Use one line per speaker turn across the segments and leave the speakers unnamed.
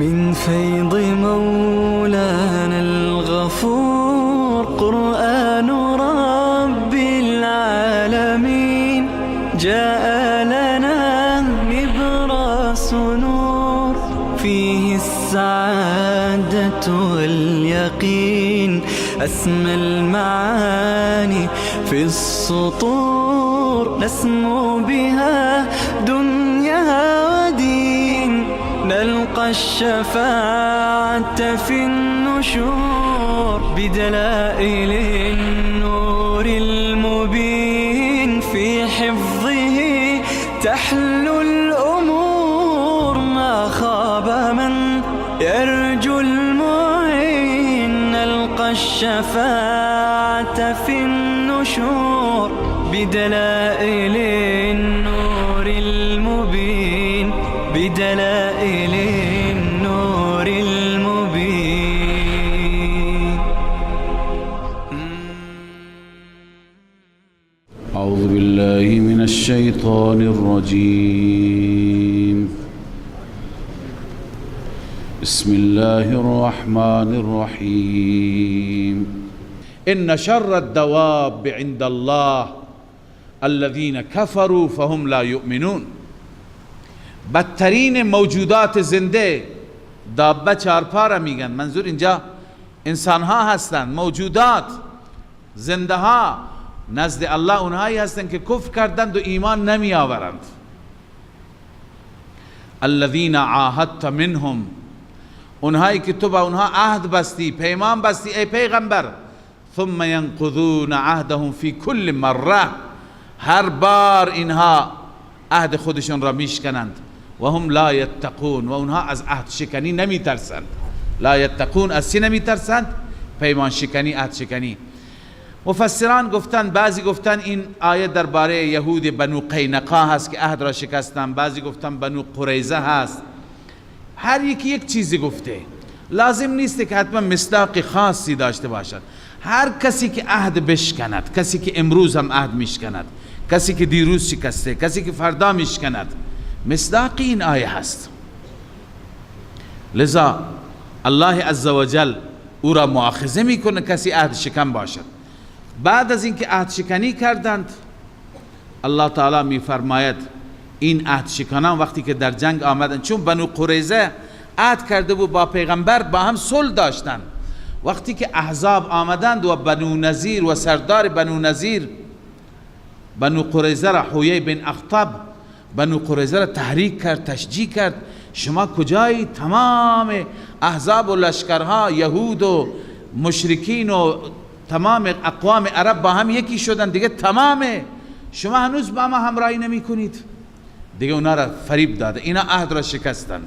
من فيض مولانا الغفور. قرآن رب العالمين جاء لنا نبراس نور، فيه السعادة واليقين، أسمى المعاني في السطور، نسمو بها دنيا ودين، نلقى الشفاعة في النشور، بدلائل النور المبين، في حفظه تحلو الأمور، ما خاب من يرجو المعين، نلقى الشفاعة في النشور، بدلائل النور المبين، بدلائل النور المبين.
أعوذ بالله من الشيطان الرجيم. بسم الله الرحمن الرحیم. ان شر الدواب عند الله الذين كفروا فهم لا یؤمنون. بدترین موجودات زنده، دابه چارپا را میگن، منظور اینجا انسان ها هستند، موجودات زنده ها نزد الله اونهایی هستند که کفر کردند و ایمان نمی آورند. الذین عاهدت منهم، اونهایی که تو با اونها عهد بستی، پیمان بستی ای پیغمبر. ثم ینقضون عهدهم فی کل مره، هر بار اینها عهد خودشون را میشکنند. و هم لا یتقون، و اونها از عهد شکنی نمیترسند. لا یتقون از چی نمیترسند؟ پیمان شکنی، عهد شکنی. مفسران گفتن، بعضی گفتن این آیه درباره یهود بنو قینقاع هست که عهد را شکستن، بعضی گفتن بنو قریظه هست. هر یکی یک چیزی گفته، لازم نیست که حتما مصداق خاصی داشته باشد. هر کسی که عهد بشکند، کسی که امروز هم عهد میشکند، کسی که دیروز شکسته، کسی که فردا میشکند، مصداق این آیه هست. لذا الله عزوجل او را مؤاخذه میکنه کسی عهد شکن باشد. بعد از اینکه عهد شکنی کردند، الله تعالی میفرماید این عهد شکنان وقتی که در جنگ آمدند، چون بنو قریظه عهد کرده بود با پیغمبر، با هم صلح داشتند. وقتی که احزاب آمدند و بنو نظیر و سردار بنو نظیر بنو قریظه را، حویی بن اخطب، بنو قریظه را تحریک کرد، تشجیع کرد، شما کجایی؟ تمام احزاب و لشکرها، یهود و مشرکین و تمام اقوام عرب با هم یکی شدن دیگه، تمامه، شما هنوز با ما همراهی نمی کنید دیگه. اونا را فریب داده، اینا عهد را شکستن.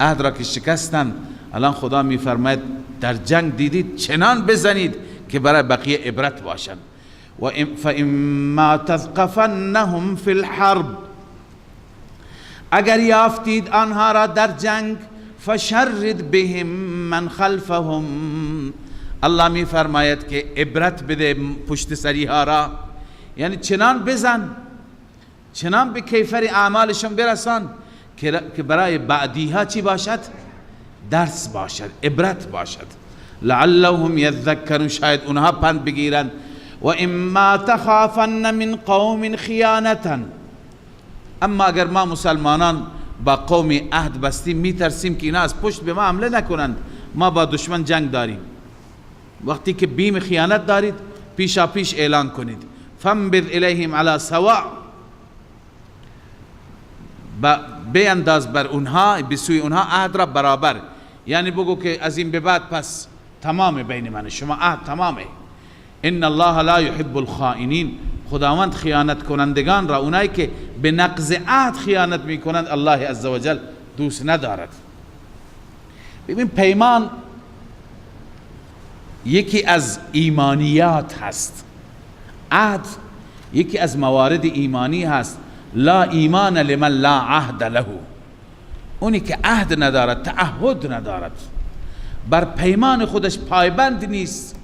عهد را که شکستن، الان خدا میفرماید در جنگ دیدید چنان بزنید که برای بقیه عبرت باشند. و فاما تثقفنهم فی الحرب، اگر یافتید آنها را در جنگ، فشرد بهم من خلفهم، الله میفرماید که عبرت بده پشت سری ها را، یعنی چنان بزن، چنان به کیفر اعمالشون برسان که برای بعدی ها چی باشد؟ درس باشد، عبرت باشد. لعلهم یذکرون، شاید اونها پند بگیرند. و اما تخافن من قوم خیانتا، اما اگر ما مسلمانان با قوم عهد بستیم، میترسیم که اینا از پشت به ما حمله نکنند، ما با دشمن جنگ داریم. وقتی که بیم خیانت دارید، پیشا پیش اعلان کنید. فانبذ الیهم علی سواء، بینداز بر اونها، به سوی اونها عهد را برابر، یعنی بگو که از این به بعد پس تمام بین من شما عهد تمامه. ان الله لا يحب الخائنین، خداوند خیانت کنندگان را، اونایی که به نقض عهد خیانت میکنند، الله عزوجل دوست ندارد. ببین، پیمان یکی از ایمانیات هست، عهد یکی از موارد ایمانی هست. لا ایمان لمن لا عهد له، اونی که عهد ندارد، تعهد ندارد، بر پیمان خودش پایبند نیست،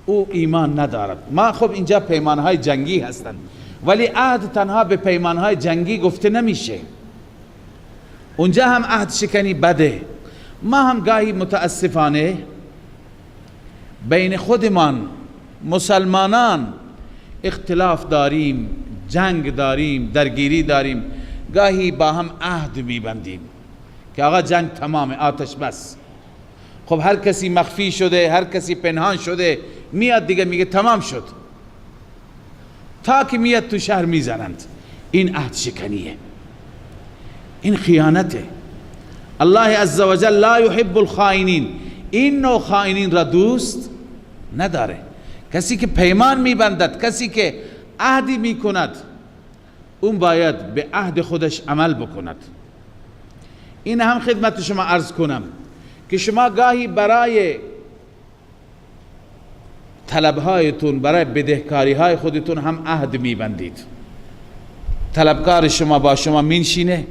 او ایمان ندارد. ما خب اینجا پیمانهای جنگی هستند، ولی عهد تنها به پیمانهای جنگی گفته نمیشه. اونجا هم عهد شکنی بده. ما هم گاهی متاسفانه بین خودمان مسلمانان اختلاف داریم، جنگ داریم، درگیری داریم، گاهی با هم عهد میبندیم که آقا جنگ تمامه، آتش بس. خب هر کسی مخفی شده، هر کسی پنهان شده، میاد دیگه میگه تمام شد، تا که میاد تو شهر میزنند. این عهد شکنیه، این خیانته. الله عزوجل لا یحب الخائنین، این نوع خائنین را دوست نداره. کسی که پیمان میبندد، کسی که عهدی میکند، اون باید به عهد خودش عمل بکند. این هم خدمت شما عرض کنم که شما گاهی برای طلبهایتون، برای بدهکاری های خودتون هم عهد میبندید. طلبکار شما با شما مینشینه،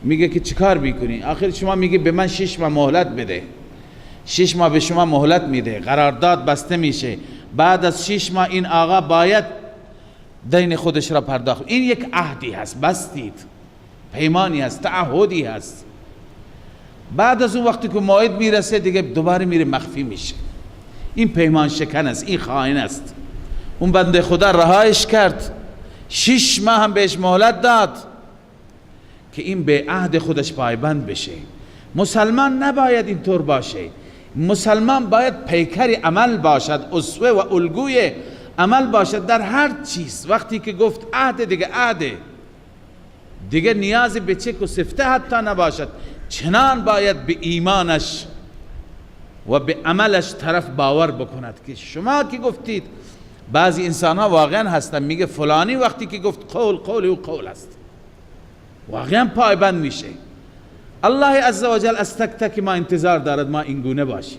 میگه که چیکار میکنی؟ آخر شما میگه به من 6 ماه مهلت بده. 6 ماه به شما مهلت میده، قرارداد بسته میشه، بعد از 6 ماه این آقا باید دین خودش را پرداخت. این یک عهدی هست، بستید، پیمانی هست، تعهدی هست. بعد از اون وقتی که موعد میرسه دیگه دوباره میره مخفی میشه. این پیمان شکن است، این خائن است. اون بنده خدا رهایش کرد، 6 ماه هم بهش مهلت داد که این به عهد خودش پایبند بشه. مسلمان نباید اینطور باشه. مسلمان باید پیکر عمل باشد، اسوه و الگوی عمل باشد در هر چیز. وقتی که گفت عهد، دیگه عهد، دیگه نیاز به چک و سفته حتی نباشد. چنان باید به ایمانش و به عملش طرف باور بکند که شما که گفتید. بعضی انسان ها واقعا هستن میگه فلانی وقتی که گفت قول، قول او قول است، واقعا پایبند میشه. الله عزوجل از تک تک ما انتظار دارد ما اینگونه باشیم.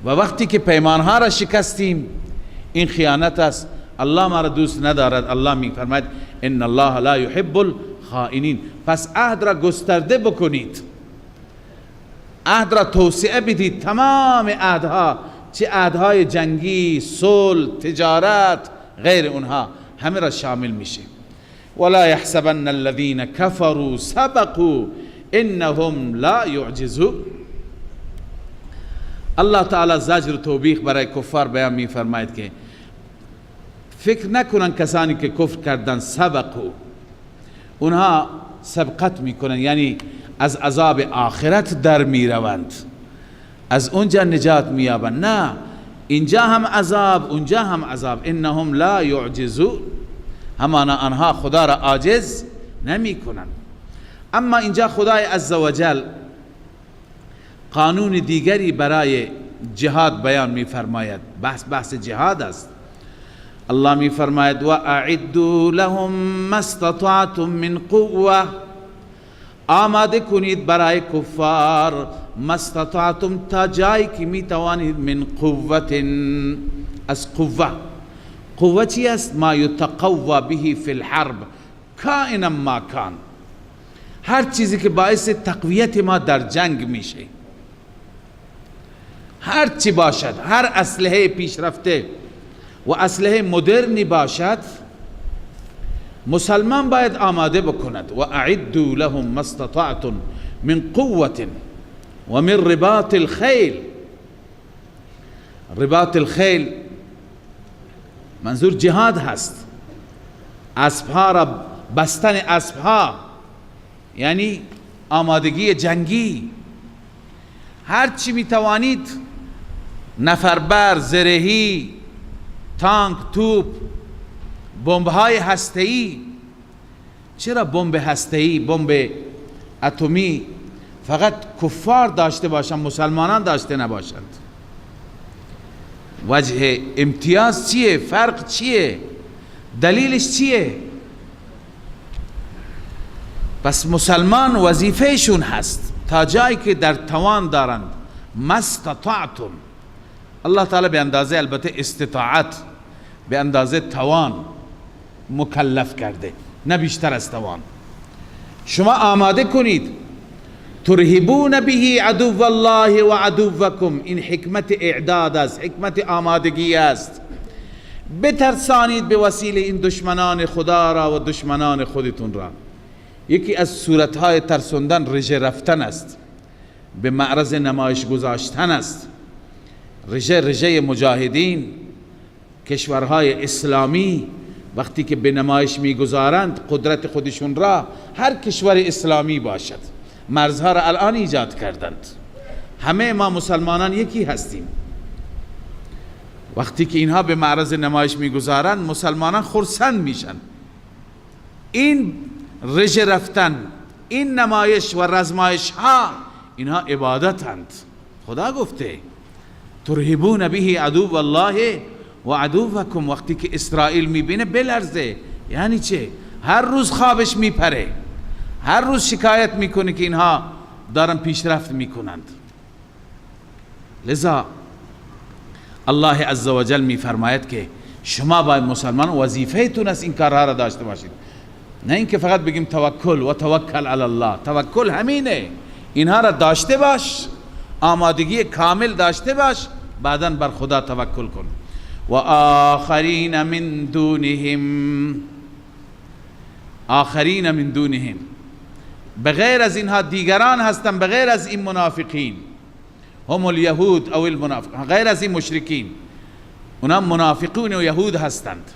و وقتی که پیمانها را شکستیم، این خیانت است. الله ما را دوست ندارد. الله میفرماید ان الله لا یحب الخائنین. پس عهد را گسترده بکنید، عهد را توسعه بدید. تمام عهدها، چه عهدهای جنگی، صلح، تجارت، غیر اونها، همه را شامل میشه. ولا يحسبن الذين كفروا سبقوا انهم لا يعجزون. الله تعالی زجر و توبیخ برای کفار بیان میفرماید که فکر نکنن کسانی که کفر کردن سبقوا، اونها سبقت میکنن، یعنی از عذاب آخرت در میروند، از اونجا نجات مییابند. نه، اینجا هم عذاب، اونجا هم عذاب. انهم لا يعجزون، همانا آنها خدا را عاجز نمی کنند. اما اینجا خدای عزوجل قانون دیگری برای جهاد بیان می فرماید. بحث جهاد است. الله می فرماید و اعدوا لهم ما استطعتم من قوة، آماده کنید برای کفار ما استطعتم، تا جایی که می توانید، من قوة، از قوة. قوة چی است؟ ما یتقوی به فی الحرب کائنا ما کان، هر چیزی که باعث تقویت ما در جنگ میشه، هر چی باشد، هر اسلحه پیشرفته و اسلحه مدرنی باشد، مسلمان باید آماده بکند. و اعدوا لهم ما استطعتم من قوة و من رباط الخیل. رباط الخیل منظور جهاد هست، اسبها را بستن، اسبها یعنی آمادگی جنگی. هر چی میتوانید، نفربر، زرهی، تانک، توپ، بمب‌های هسته‌ای. چرا بمب هسته‌ای، بمب اتمی فقط کفار داشته باشند، مسلمانان داشته نباشند؟ وجه امتیاز چیه؟ فرق چیه؟ دلیلش چیه؟ پس مسلمان وظیفهشون هست تا جایی که در توان دارند، ما استطعتم. الله تعالی به اندازه البته استطاعت، به اندازه توان مکلف کرده، نه بیشتر از توان. شما آماده کنید. ترهبون به عدو الله و عدوکم، این حکمت اعداد است، حکمت آمادگی است. بترسانید به وسیله این دشمنان خدا را و دشمنان خودتون را. یکی از صورتهای ترسوندن رژه رفتن است، به معرض نمایش گذاشتن است. رژه مجاهدین کشورهای اسلامی وقتی که به نمایش میگذارند قدرت خودشون را، هر کشور اسلامی باشد، مرزها را الان ایجاد کردند، همه ما مسلمانان یکی هستیم. وقتی که اینها به معرض نمایش میگذارند مسلمانان خرسند میشن. این رژه رفتن، این نمایش و رزمایش ها، اینها عبادتند. خدا گفته ترهبون به عدو الله و عدوکم. وقتی که اسرائیل میبینه بلرزه، یعنی چه؟ هر روز خوابش میپره، هر روز شکایت میکنه که اینها دارن پیشرفت میکنند. لذا الله عزوجل میفرماید که شما باید مسلمان وظیفه تون است این کارها را داشته باشید، نه اینکه فقط بگیم توکل و توکل علی الله. توکل همینه، اینها را داشته باش، آمادگی کامل داشته باش، بعدا بر خدا توکل کن. و آخرین من دونهم، آخرین من دونهم، بغیر از اینها دیگران هستند، بغیر از این منافقین، هم الیهود او المنافقین، غیر از این مشرکین، اونا منافقون و یهود هستند.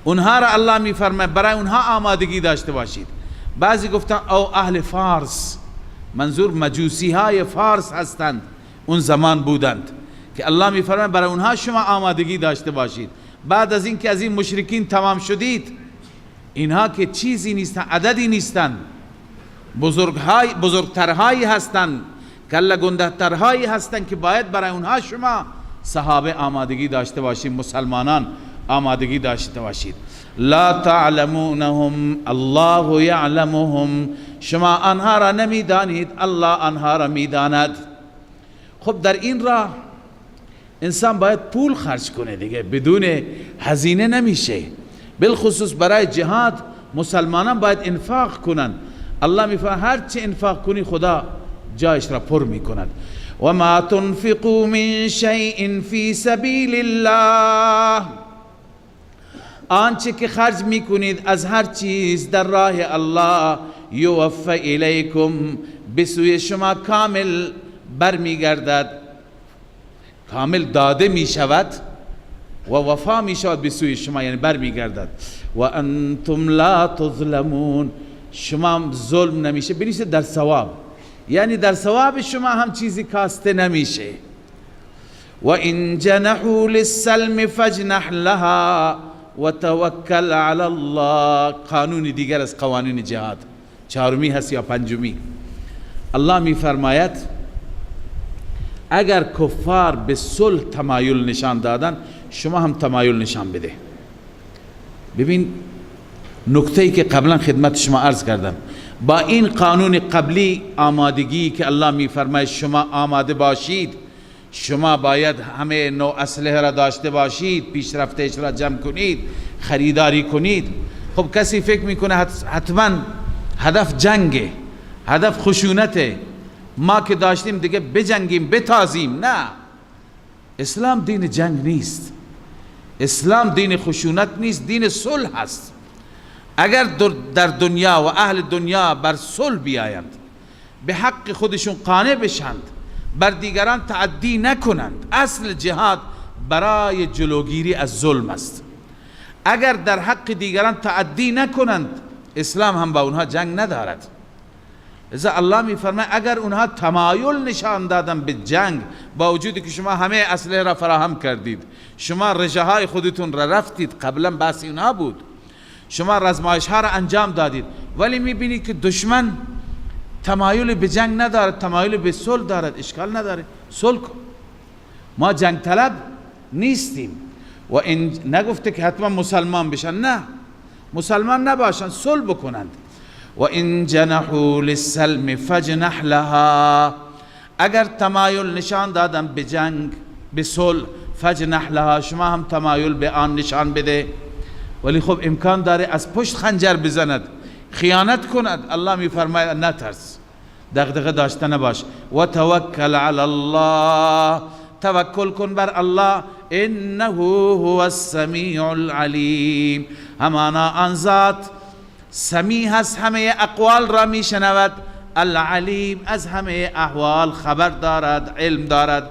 اونها را الله میفرماید برای اونها آمادگی داشته باشید. بعضی گفتن او اهل فارس، منظور مجوسی های فارس هستند، اون زمان بودند که الله میفرماید برای اونها شما آمادگی داشته باشید. بعد از اینکه از این مشرکین تمام شدید، اینها که چیزی نیستند، عددی نیستند، بزرگترهایی هستند، کله گنده‌ترهایی هستند که باید برای اونها شما صحابه آمادگی داشته باشید، مسلمانان آمادگی داشته باشید. لا تعلمونهم الله یعلمهم، شما آنها را نمیدانید، الله آنها را میداند. خب در این راه انسان باید پول خرج کنه دیگه، بدون هزینه نمیشه. بالخصوص برای جهاد مسلمانان باید انفاق کنن. الله میفرماید هر چه انفاق کنی خدا جایش را پر میکند. و ما تنفقوا من شیء فی سبیل الله، آنچه که خرج میکنید از هر چیز در راه الله، یوفى الیکم، به سوی شما کامل برمیگردد، کامل داده میشود و وفا میشود به سوی شما، یعنی برمیگردد. و انتم لا تظلمون، شما ظلم نمیشه، بنویسید در ثواب، یعنی در ثواب شما هم چیزی کاسته نمیشه. و ان جنحوا للسلم فاجنح لها و توکل علی الله. قانون دیگر از قوانین جهاد، چهارمی هست یا پنجمی. الله میفرماید اگر کفار به صلح تمایل نشان دادن، شما هم تمایل نشان بده. ببین نکته‌ای که قبلا خدمت شما عرض کردم، با این قانون قبلی آمادگی که الله میفرماید شما آماده باشید، شما باید همه نوع اسلحه را داشته باشید، پیشرفتش را جمع کنید، خریداری کنید. خب کسی فکر میکنه حتما هدف جنگه، هدف خشونته، ما که داشتیم دیگه بجنگیم بتازیم. نه، اسلام دین جنگ نیست، اسلام دین خشونت نیست، دین صلح است. اگر در دنیا و اهل دنیا بر صلح بیایند، به حق خودشون قانع بشند، بر دیگران تعدی نکنند، اصل جهاد برای جلوگیری از ظلم است. اگر در حق دیگران تعدی نکنند، اسلام هم با اونها جنگ ندارد. لذا الله میفرماید اگر اونها تمایل نشان دادن به جنگ، با وجودی که شما همه اسلحه را فراهم کردید، شما رژه های خودتون را رفتید، قبلا بحث اونها بود، شما رزمایش ها را انجام دادید، ولی میبینید که دشمن تمایل به جنگ ندارد، تمایل به صلح دارد، اشکال نداره، صلح کن، ما جنگ طلب نیستیم. و این نگفته که حتما مسلمان بشن، نه، مسلمان نباشن، صلح بکنند. و این جنحوا للسلم فاجنح لها، اگر تمایل نشان دادن به جنگ، به صلح، فاجنح لها، شما هم تمایل به آن نشان بده. ولی خب امکان داره از پشت خنجر بزند، خیانت کند. الله میفرماید نترس، دغدغه داشته نباش. و توکل علی الله، توکل کن بر الله، انه هو السمیع العلیم، همانا آن ذات سمیع هست، همه اقوال را میشنود، العلیم از همه احوال خبر دارد، علم دارد.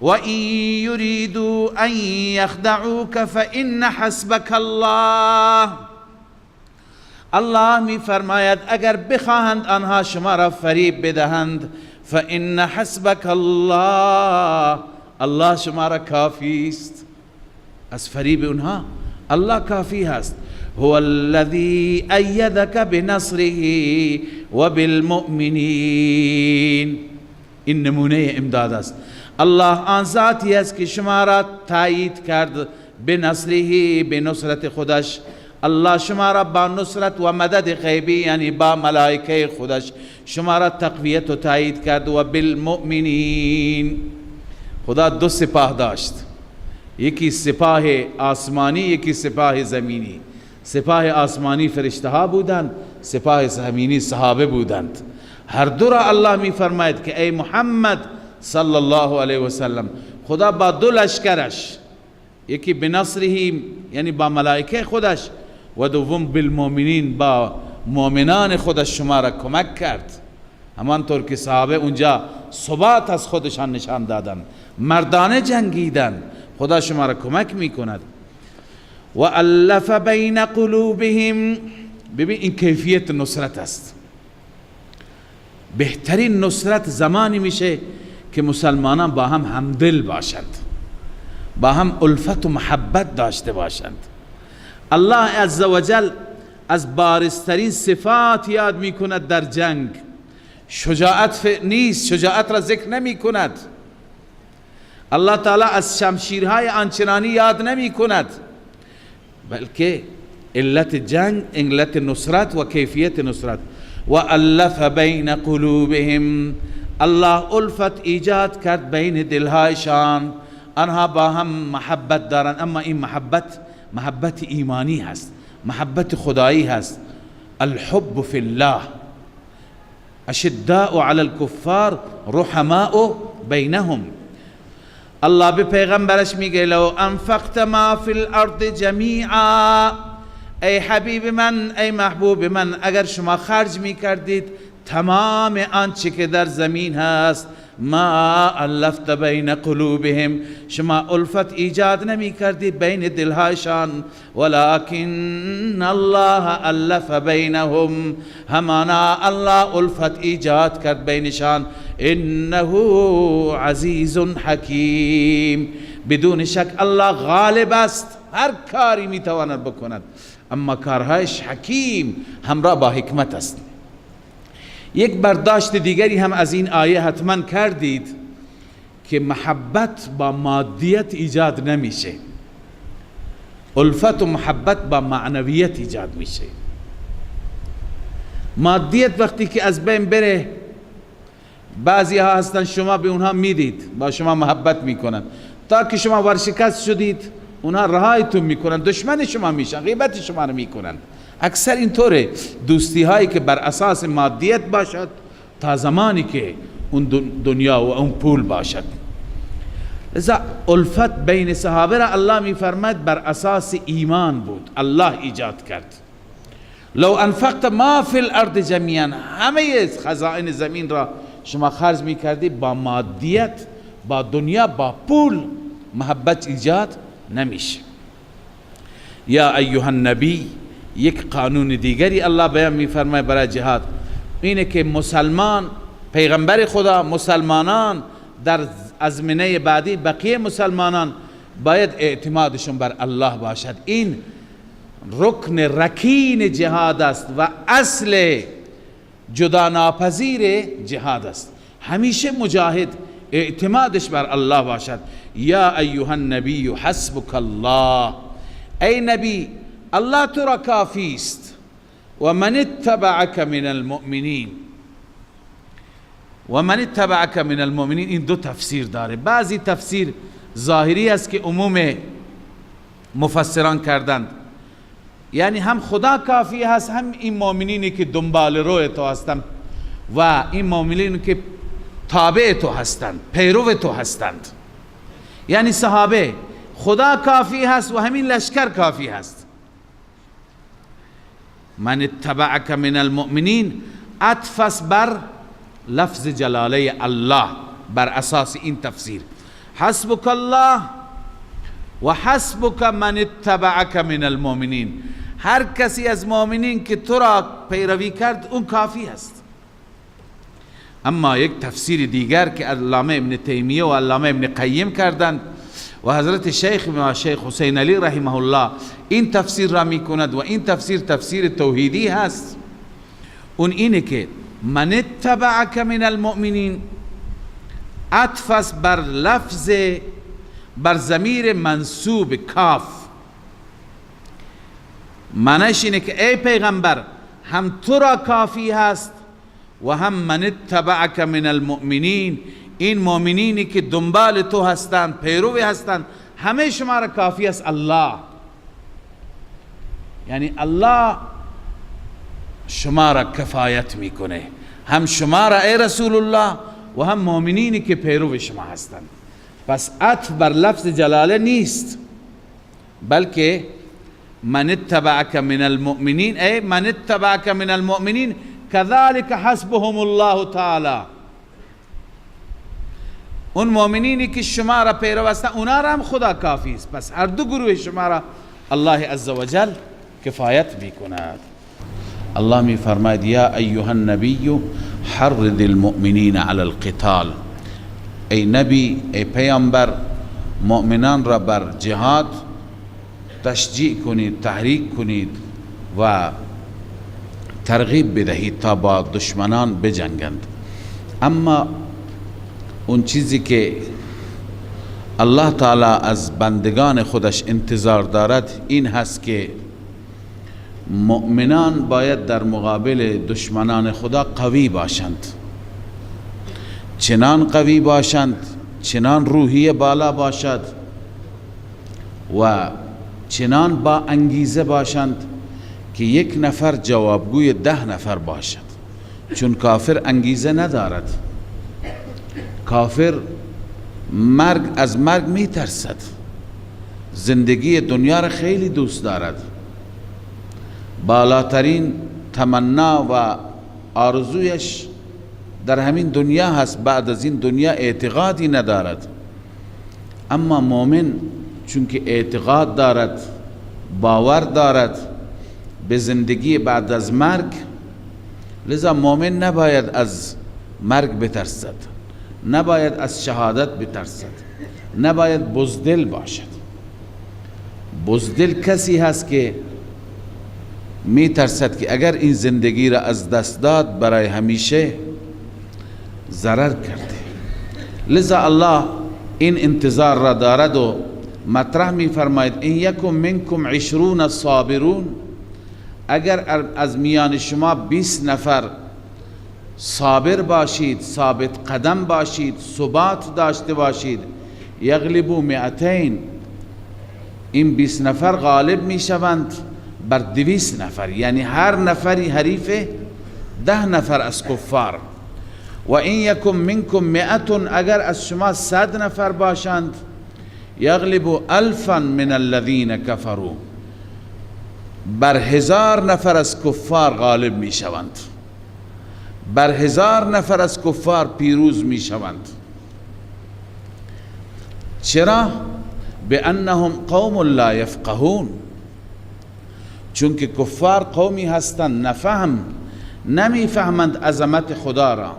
و این یریدوا ان یخدعوک فان حسبک الله. الله می فرماید اگر بخواهند آنها شما را فریب بدهند، فان حسبک الله، الله شما را کافی است. از فریب اونها الله کافی هست. هو الذی ایدک بنصره و بالمؤمنین. این نمونه امداد است. الله آن ذاتی است که شما را تایید کرد بنصره، به نصرت خودش. الله شما را با نصرت و مدد غیبی، یعنی با ملائکه خودش، شما را تقویت و تایید کرد. و بالمؤمنین. خدا دو سپاه داشت، یکی سپاه آسمانی، یکی سپاه زمینی. سپاه آسمانی فرشته ها بودند، سپاه زمینی صحابه بودند. هر دو را الله می فرماید که ای محمد صلی الله علیه و سلم، خدا با دو لشکرش، یکی بنصره یعنی با ملائکه خودش، و دوم بالمؤمنین، با مؤمنان خودش شما را کمک کرد. همانطور که صحابه اونجا ثبات از خودشان نشان دادند، مردانه جنگیدند، خدا شما را کمک میکند. و الف بین قلوبهم. ببین این کیفیت نصرت است. بهترین نصرت زمانی میشه که مسلمانان با هم همدل باشند، با هم الفت و محبت داشته باشند. الله عزوجل از بارزترین صفات یاد میکند در جنگ. شجاعت نیست، شجاعت را ذکر نمی کند. الله تعالی از شمشیرهای آنچنانی یاد نمی کند، بلکه علت جنگ، علت نصرت و کیفیت نصرت. و الف بین قلوبهم. الله الفت ایجاد کرد بین دلهایشان، آنها با هم محبت دارند، اما این محبت محبت ایمانی هست، محبت خدایی هست. الحب فی الله، اشداء علی الکفار رحماء بینهم. الله به پیغمبرش میگه لو انفقت ما فی الارض جمیعا، ای حبیب من، ای محبوب من، اگر شما خرج میکردید تمام آنچه که در زمین هست، ما الفت بین قلوبهم، شما الفت ایجاد نمی کردید بین دلهایشان، ولكن الله الف بینهم، همانا الله الفت ایجاد کرد بینشان، انه عزیز حکیم. بدون شک الله غالب است، هر کاری میتواند بکند، اما کارهایش حکیم، همراه با حکمت است. یک برداشت دیگری هم از این آیه حتما کردید که محبت با مادیت ایجاد نمیشه، الفت و محبت با معنویت ایجاد میشه. مادیت وقتی که از بین بره، بعضی ها هستن شما به اونها میدید، با شما محبت میکنن، تا که شما ورشکست شدید اونها رهایتون میکنن، دشمن شما میشن، غیبت شما رو میکنن. اکثر اینطوره، دوستی هایی که بر اساس مادیت باشد تا زمانی که اون دنیا و اون پول باشد. لذا الفت بین صحابه را الله میفرماید بر اساس ایمان بود، الله ایجاد کرد. لو انفقت ما فی الارض جمیعا، همه خزائن زمین را شما خرج میکردی، با مادیت، با دنیا، با پول محبت ایجاد نمیشه. یا ایها النبی، یک قانون دیگری الله بیان میفرماید برای جهاد، اینه که مسلمان، پیغمبر خدا، مسلمانان در ازمنه بعدی بقیه مسلمانان باید اعتمادشون بر الله باشد. این رکن رکین جهاد است و اصل جدا ناپذیر جهاد است. همیشه مجاهد اعتمادش بر الله باشد. یا ایها النبی حسبک الله، ای نبی الله تو را کافی است، و من اتبعک من المؤمنین. و من اتبعک من المؤمنین، این دو تفسیر داره. بعضی تفسیر ظاهری است که عموم مفسران کردند، یعنی هم خدا کافی هست، هم این مؤمنینی که دنبال روی تو هستند و این مؤمنینی که تابع تو هستند، پیرو تو هستند، یعنی صحابه، خدا کافی هست و همین لشکر کافی هست. من اتبعک من المؤمنین عطف است بر لفظ جلاله الله. بر اساس این تفسیر حسبک الله و حسبک من اتبعک من المؤمنین، هر کسی از مؤمنین که تو را پیروی کرد اون کافی است. اما یک تفسیر دیگر که علامه ابن تیمیه و علامه ابن قیم کردند و حضرت شیخ ما شیخ حسین علی رحمه الله این تفسیر را می کند و این تفسیر تفسیر توحیدی هست، اون اینه که من اتبعک من المؤمنین عطف است بر لفظ، بر ضمیر منصوب کاف. معنیش اینه که ای پیغمبر هم تو را کافی هست و هم من اتبعک من المؤمنین، این مؤمنینی که دنبال تو هستند، پیروی هستند، همه شما را کافی است الله. یعنی الله شما را کفایت میکنه، هم شما را ای رسول الله و هم مؤمنینی که پیرو شما هستند. پس عطف بر لفظ جلاله نیست، بلکه من اتبعک من المؤمنین، ای من اتبعک من المؤمنین كذلك حسبهم الله تعالی. اون مؤمنینی که شما را پیرو هستند اونا را هم خدا کافی است. پس هر دو گروه شما را الله عزوجل کفایت میکند. الله می فرماید یا ایها النبی حرض المؤمنین علی القتال، ای نبی، ای پیامبر، مؤمنان را بر جهاد تشجیع کنید، تحریک کنید و ترغیب بدهید تا با دشمنان بجنگند. اما اون چیزی که الله تعالی از بندگان خودش انتظار دارد این هست که مؤمنان باید در مقابل دشمنان خدا قوی باشند، چنان قوی باشند، چنان روحیه بالا باشد و چنان با انگیزه باشند که یک نفر جوابگوی 10 نفر باشد. چون کافر انگیزه ندارد، کافر مرگ از مرگ می ترسد، زندگی دنیا را خیلی دوست دارد، بالاترین تمنا و آرزویش در همین دنیا هست، بعد از این دنیا اعتقادی ندارد. اما مؤمن چون که اعتقاد دارد، باور دارد به زندگی بعد از مرگ، لذا مؤمن نباید از مرگ بترسد، نباید از شهادت بترسد، نباید بزدل باشد. بزدل کسی هست که می ترسد که اگر این زندگی را از دست داد برای همیشه ضرر کرده. لذا الله این انتظار را دارد و مطرح می فرماید این یکم منکم 20 صابرون، اگر از میان شما 20 نفر صابر باشید، ثابت قدم باشید، ثبات داشته باشید، یغلبوا 200، این 20 نفر غالب می شوند بر 200 نفر، یعنی هر نفری حریف 10 نفر از کفار. و این یکم منکم 100، اگر از شما 100 نفر باشند، یغلبوا 1000 من الذین کفروا، بر 1000 نفر از کفار غالب می شوند، بر 1000 نفر از کفار پیروز می شوند. چرا؟ بانهم قوم لا یفقهون، چون که کفار قومی هستند نفهم، نمیفهمند عظمت خدا را،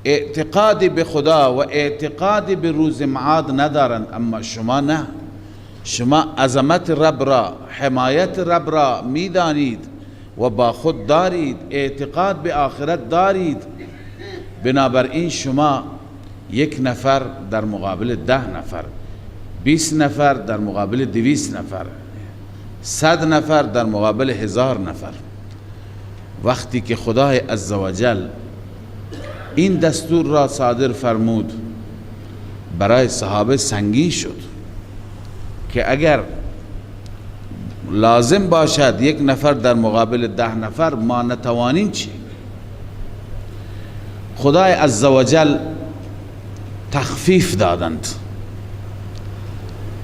اعتقاد به خدا و اعتقاد به روز معاد ندارند. اما شما نه، شما عظمت رب را، حمایت رب را میدانید و با خود دارید، اعتقاد به آخرت دارید. بنابراین شما 1 نفر در مقابل 10 نفر، 20 نفر در مقابل 200 نفر، 100 نفر در مقابل 1000 نفر. وقتی که خدای عزوجل این دستور را صادر فرمود، برای صحابه سنگین شد که اگر لازم باشد 1 نفر در مقابل 10 نفر، ما نتوانیم چی؟ خدای عزوجل تخفیف دادند،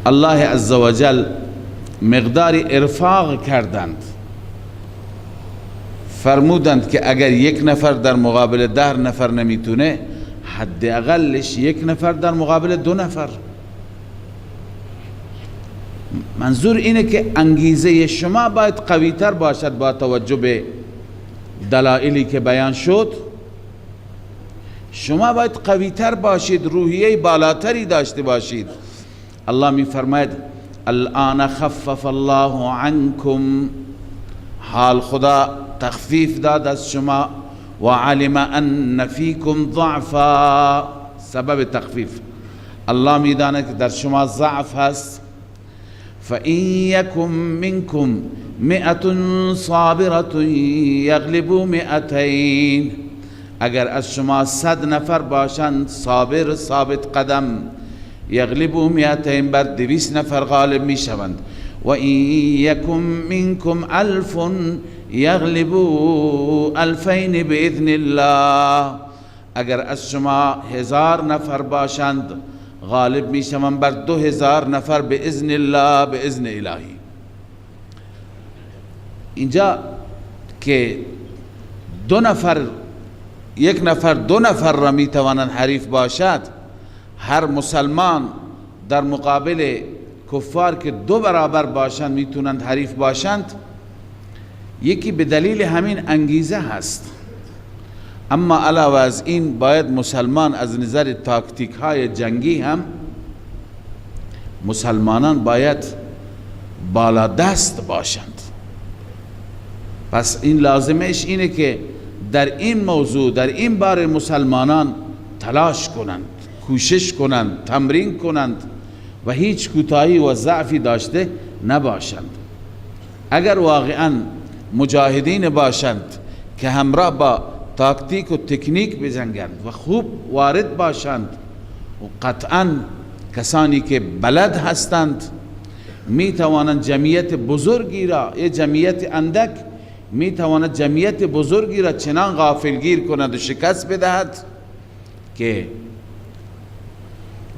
الله عزوجل مقداری ارفاق کردند فرمودند که اگر یک نفر در مقابل 10 نفر نمیتونه، حداقلش یک نفر در مقابل 2 نفر. منظور اینه که انگیزه شما باید قوی تر باشد با توجه به دلایلی که بیان شد. شما باید قوی تر باشید، روحیه بالاتری داشته باشید. الله می فرماید الان خفف الله عنکم، حال خدا تخفیف داد از شما، و علم ان فیکم ضعفا، سبب تخفیف الله میداند که در شما ضعف هست. فإن يكن منكم 100 صابرة يغلبوا 200، اگر از شما 100 نفر باشند صابر ثابت قدم، یغلبوا 200 بر 200 نفر غالب می شوند. و این یکن منکم 1000 یغلبوا 2000 باذن الله، اگر از شما 1000 نفر باشند غالب می شوند بر 2000 نفر باذن الله، باذن الهی. اینجا که 2 نفر، 1 نفر 2 نفر را می توانند حریف باشد، هر مسلمان در مقابل کفار که 2 برابر باشند میتونند حریف باشند، یکی به دلیل همین انگیزه هست. اما علاوه از این باید مسلمان از نظر تاکتیک های جنگی هم مسلمانان باید بالا دست باشند. پس این لازمش اینه که در این موضوع، در این بار مسلمانان تلاش کنند، کوشش کنند، تمرین کنند و هیچ کوتاهی و ضعفی داشته نباشند. اگر واقعا مجاهدین باشند که همراه با تاکتیک و تکنیک بجنگند و خوب وارد باشند، و قطعا کسانی که بلد هستند می توانند جمعیت بزرگی را، یه جمعیت اندک می تواند جمعیت بزرگی را چنان غافلگیر کند و شکست بدهد که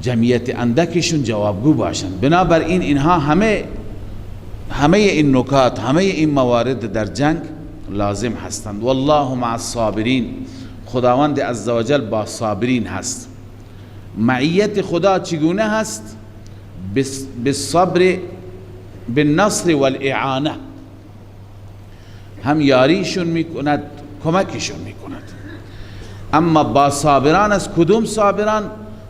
جمعیت اندکشون جوابگو باشند. بنابراین اینها همه این نکات، همه این موارد در جنگ لازم هستند. والله مع الصابرین، خداوند عزوجل با صابرین هست. معیت خدا چگونه هست؟ بالصبر بالنصر والاعانه، هم یاریشون میکند، کمکشون میکند. اما با صابران از کدوم صابران؟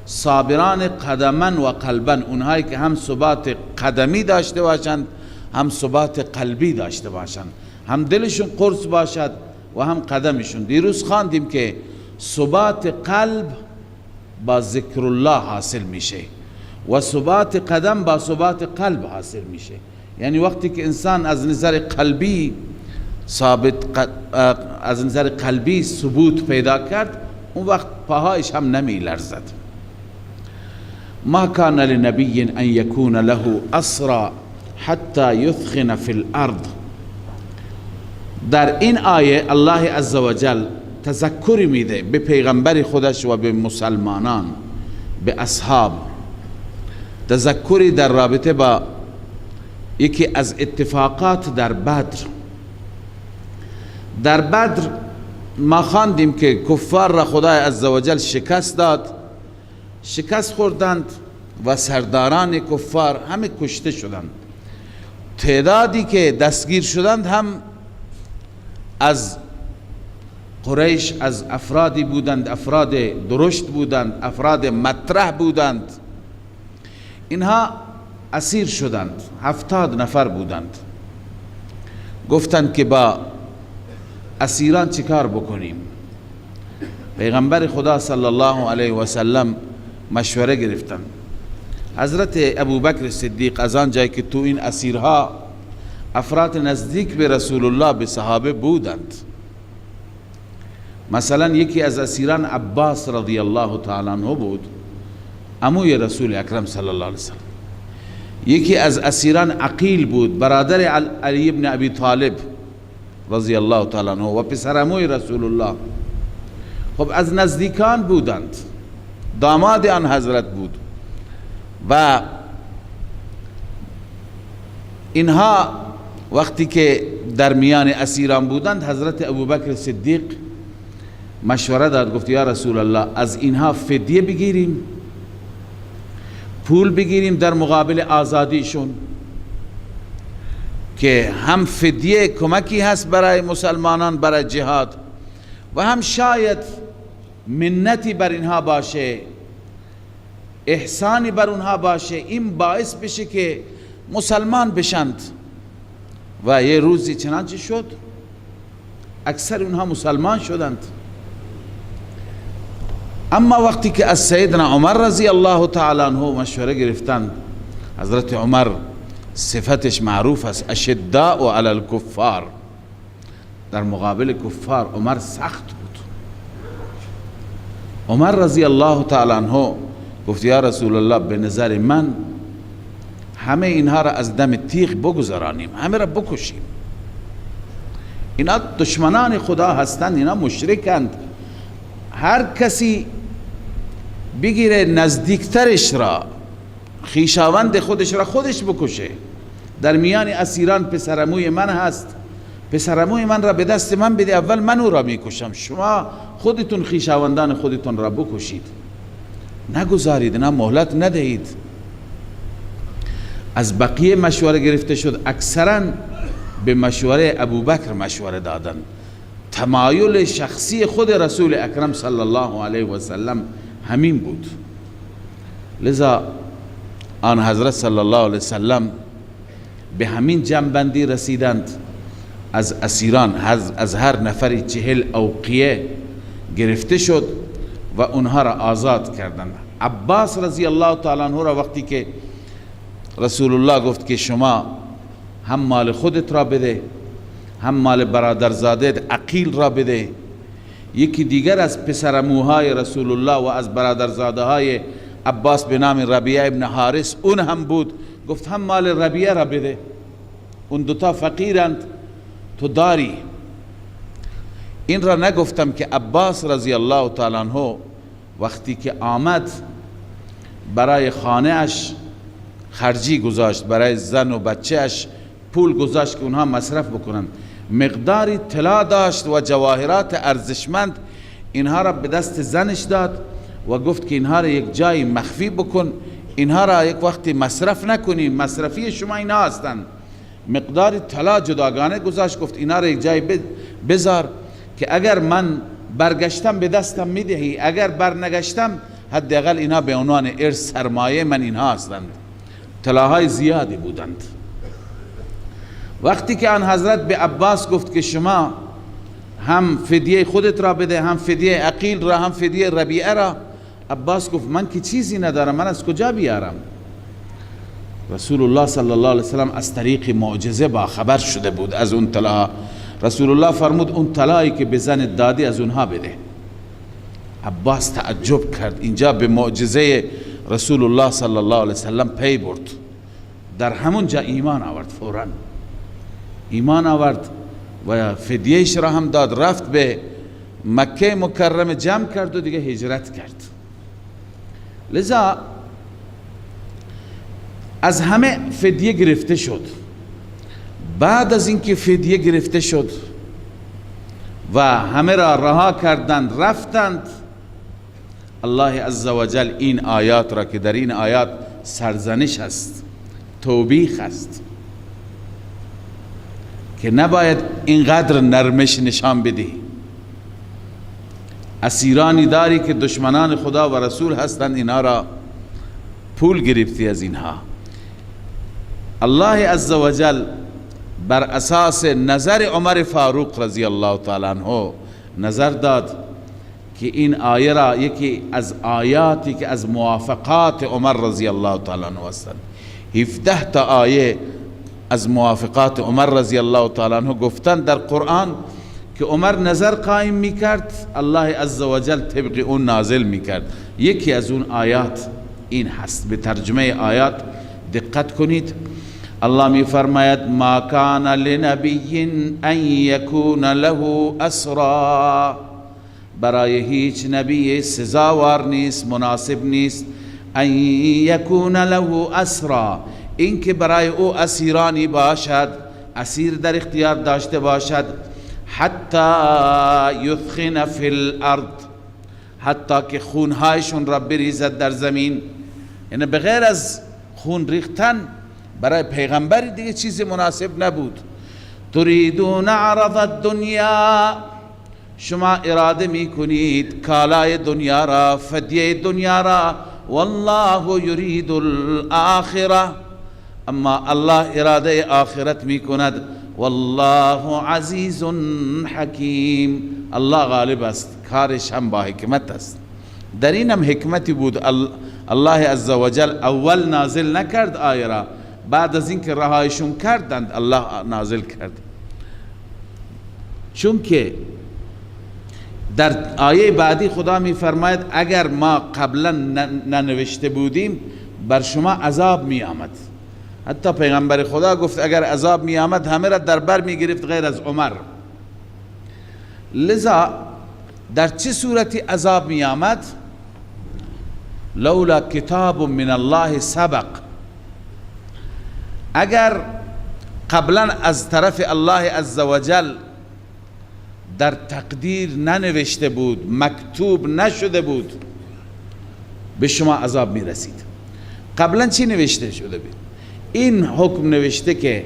صابران قدما و قلبا، اونهایی که هم ثبات قدمی داشته باشند، هم ثبات قلبی داشته باشند، هم دلشون قرص باشد و هم قدمشون. دیروز خواندیم که ثبات قلب با ذکر الله حاصل میشه و ثبات قدم با ثبات قلب حاصل میشه. یعنی وقتی که انسان از نظر قلبی ثابت، از نظر قلبی ثبوت پیدا کرد، اون وقت پاهایش هم نمی لرزد. ما كان لنبي ان يكون له اسرى حتى يثخن في الارض. در این آیه الله عزوجل تذکری میده به پیغمبر خودش و به مسلمانان، به اصحاب، تذکری در رابطه با یکی از اتفاقات در بدر. در بدر ما خواندیم که کفار را خدای عزوجل شکست داد، شکست خوردند و سرداران کفار همه کشته شدند. تعدادی که دستگیر شدند هم از قریش، از افرادی بودند، افراد درشت بودند، افراد مطرح بودند. اینها اسیر شدند، 70 نفر بودند. گفتند که با اسیران چیکار بکنیم؟ پیغمبر خدا صلی الله علیه و سلم مشوره گرفتند. حضرت ابوبکر صدیق از آن جایی که تو این اسیرها افراد نزدیک به رسول الله، به صحابه بودند، مثلا یکی از اسیران عباس رضی الله تعالی عنه بود، عموی رسول اکرم صلی الله علیه وسلم. یکی از اسیران عقیل بود، برادر علی ابن ابی طالب رضی الله تعالی عنه و پسر عموی رسول الله. خب از نزدیکان بودند، داماد آن حضرت بود و اینها وقتی که در میان اسیران بودند، حضرت ابوبکر صدیق مشوره داد، گفت یا رسول الله از اینها فدیه بگیریم، پول بگیریم در مقابل آزادیشون، که هم فدیه کمکی هست برای مسلمانان برای جهاد و هم شاید منتی بر اینها باشه، احسانی بر اونها باشه، این باعث بشه که مسلمان بشند. و یه روزی چنانچه شد، اکثر اونها مسلمان شدند. اما وقتی که از سیدنا عمر رضی الله تعالی عنه مشوره گرفتند، حضرت عمر صفتش معروف است، اشداء علی الکفار، در مقابل کفار عمر سخت بود. عمر رضی الله تعالی عنه گفت یا رسول الله به نظر من همه اینها را از دم تیغ بگذرانیم، همه را بکشیم، اینا دشمنان خدا هستند، اینا مشرکند، هر کسی بگیره نزدیکترش را، خویشاوند خودش را خودش بکشه. در میان اسیران پسرعموی من هست، پسرعموی من را به دست من بده، اول من او را میکشم، شما خودتون خویشاوندان خودتون را بکشید، نگذارید، نه مهلت ندهید. از بقیه مشوره گرفته شد، اکثرا به مشوره ابوبکر مشوره دادن. تمایل شخصی خود رسول اکرم صلی الله علیه و سلم همین بود. لذا آن حضرت صلی الله علیه و سلم به همین جنبندی رسیدند. از اسیران از هر نفری 40 اوقیه گرفته شد و اونها را آزاد کردند. عباس رضی الله تعالی عنه را وقتی که رسول الله گفت که شما هم مال خودت را بده، هم مال برادرزادت عقیل را بده، یکی دیگر از پسرعموهای رسول الله و از برادرزاده های عباس به نام ربیعه ابن حارث، اون هم بود، گفت هم مال ربیعه را بده، اون دوتا فقیرند تو داری. این را نگفتم که عباس رضی الله تعالی عنه وقتی که آمد برای خانه اش خرجی گذاشت، برای زن و بچه اش پول گذاشت که اونها مصرف بکنند، مقداری طلا داشت و جواهرات ارزشمند، اینها را به دست زنش داد و گفت که اینها را یک جای مخفی بکن، اینها را یک وقتی مصرف نکنی، مصرفی شما اینها هستند. مقدار طلا جداگانه گذاشت، گفت اینها را یک جای بذار که اگر من برگشتم به دستم میدهی، اگر برنگشتم حداقل اینها به عنوان ارث سرمایه من اینها هستند. طلاهای زیادی بودند. وقتی که آن حضرت به عباس گفت که شما هم فدیه خودت را بده، هم فدیه عقیل را، هم فدیه ربیعه را، عباس گفت من که چیزی ندارم، من از کجا بیارم؟ رسول الله صلی الله علیه وسلم از طریق معجزه با خبر شده بود از اون طلا. رسول الله فرمود اون طلایی که به زن دادی از اونها بده. عباس تعجب کرد، اینجا به معجزه رسول الله صلی الله علیه وسلم پی برد، در همون جا ایمان آورد، فوراً ایمان آورد و فدیهش را هم داد، رفت به مکه مکرمه جمع کرد و دیگه هجرت کرد. لذا از همه فدیه گرفته شد. بعد از اینکه فدیه گرفته شد و همه را رها کردند رفتند، الله عزوجل این آیات را که در این آیات سرزنش است، توبیخ است، که نباید اینقدر نرمش نشان بدی. اسیرانی داری که دشمنان خدا و رسول هستند، اینها را پول گرفتی از اینها. الله عزوجل بر اساس نظر عمر فاروق رضی الله تعالی عنه نظر داد که این آیه را یکی از آیاتی که از موافقات عمر رضی الله تعالی عنه هستند، 17 تا آیه از موافقات عمر رضی الله تعالی عنه گفتن در قرآن که عمر نظر قائم میکرد، الله عزوجل طبق اون نازل میکرد. یکی از اون آیات این هست. به ترجمه آیات دقت کنید. الله می فرماید ما کان لنبی ان یکون له اسرا، برای هیچ نبی سزاوار نیست، مناسب نیست، ان یکون له اسرا، اینکه برای او اسیرانی باشد، اسیر در اختیار داشته باشد، حتی یثخن فی الارض، حتی که خونهایشون را بریزد در زمین. یعنی بغیر از خون ریختن برای پیغمبری دیگه چیزی مناسب نبود. تریدون عرض الدنیا، شما اراده میکنید کالای دنیا را، فدیه دنیا را، والله یرید الاخره، اما الله اراده آخرت میکند، والله عزیز حکیم، الله غالب است، کارش هم با حکمت است. در اینم حکمتی بود. الله عزوجل اول نازل نکرد آیه را، بعد از اینکه رهایشون کردند الله نازل کرد. چون که در آیه بعدی خدا می فرماید اگر ما قبلا ننوشته بودیم بر شما عذاب می آمد. حتی پیغمبر خدا گفت اگر عذاب می آمد همه را در بر می گرفت غیر از عمر. لذا در چه صورتی عذاب می آمد؟ لولا کتاب من الله سبق، اگر قبلا از طرف الله عزوجل در تقدیر ننوشته بود، مکتوب نشده بود، به شما عذاب می رسید. قبلا چی نوشته شده بود؟ این حکم نوشته که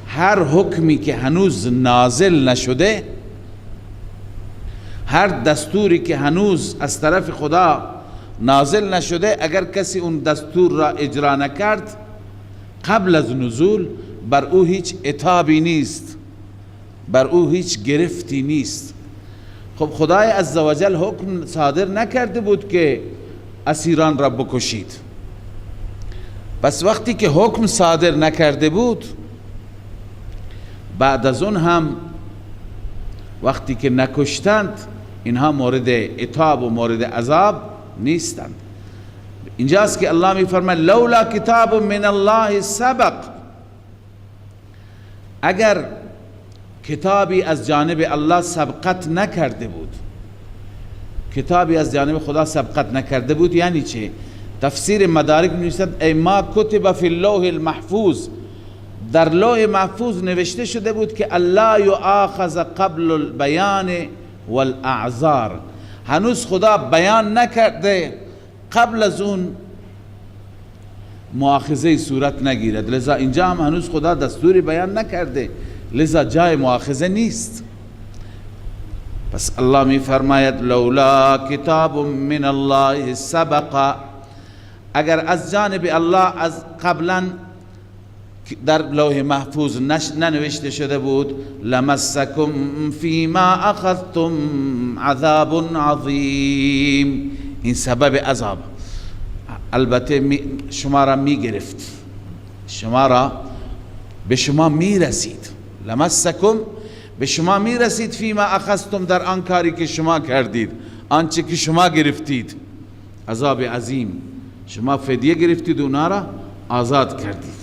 هر حکمی که هنوز نازل نشده، هر دستوری که هنوز از طرف خدا نازل نشده، اگر کسی اون دستور را اجرا نکرد قبل از نزول، بر او هیچ عتابی نیست، بر او هیچ گرفتی نیست. خب خدای عزوجل حکم صادر نکرده بود که اسیران را بکشید. پس وقتی که حکم صادر نکرده بود، بعد از اون هم وقتی که نکشتند اینها مورد عتاب و مورد عذاب نیستند. اینجاست که الله میفرماید لولا کتاب من الله سبق، اگر کتابی از جانب الله سبقت نکرده بود، کتابی از جانب خدا سبقت نکرده بود یعنی چه؟ تفسیر مدارک می‌نویسد ای ما کتب فی اللوح المحفوظ، در لوح محفوظ نوشته شده بود که الله یؤاخذ قبل البیان والاعذار، هنوز خدا بیان نکرده، قبل از اون مؤاخذه صورت نگیرد. لذا اینجا هم هنوز خدا دستوری بیان نکرده، لذا جای مؤاخذه نیست. پس الله می فرماید لولا کتاب من الله سبق، اگر از جانب الله از قبلا در لوح محفوظ ننوشته شده بود، لمسکم فیما اخذتم عذاب عظیم، این سبب عذاب البته شما را می گرفت، شما را به شما می رسید، لمسکم به شما می رسید، فیما اخذتم در آن کاری که شما کردید، آنچه که شما گرفتید، عذاب عظیم. شما فدیه گرفتید اونا را آزاد کردید.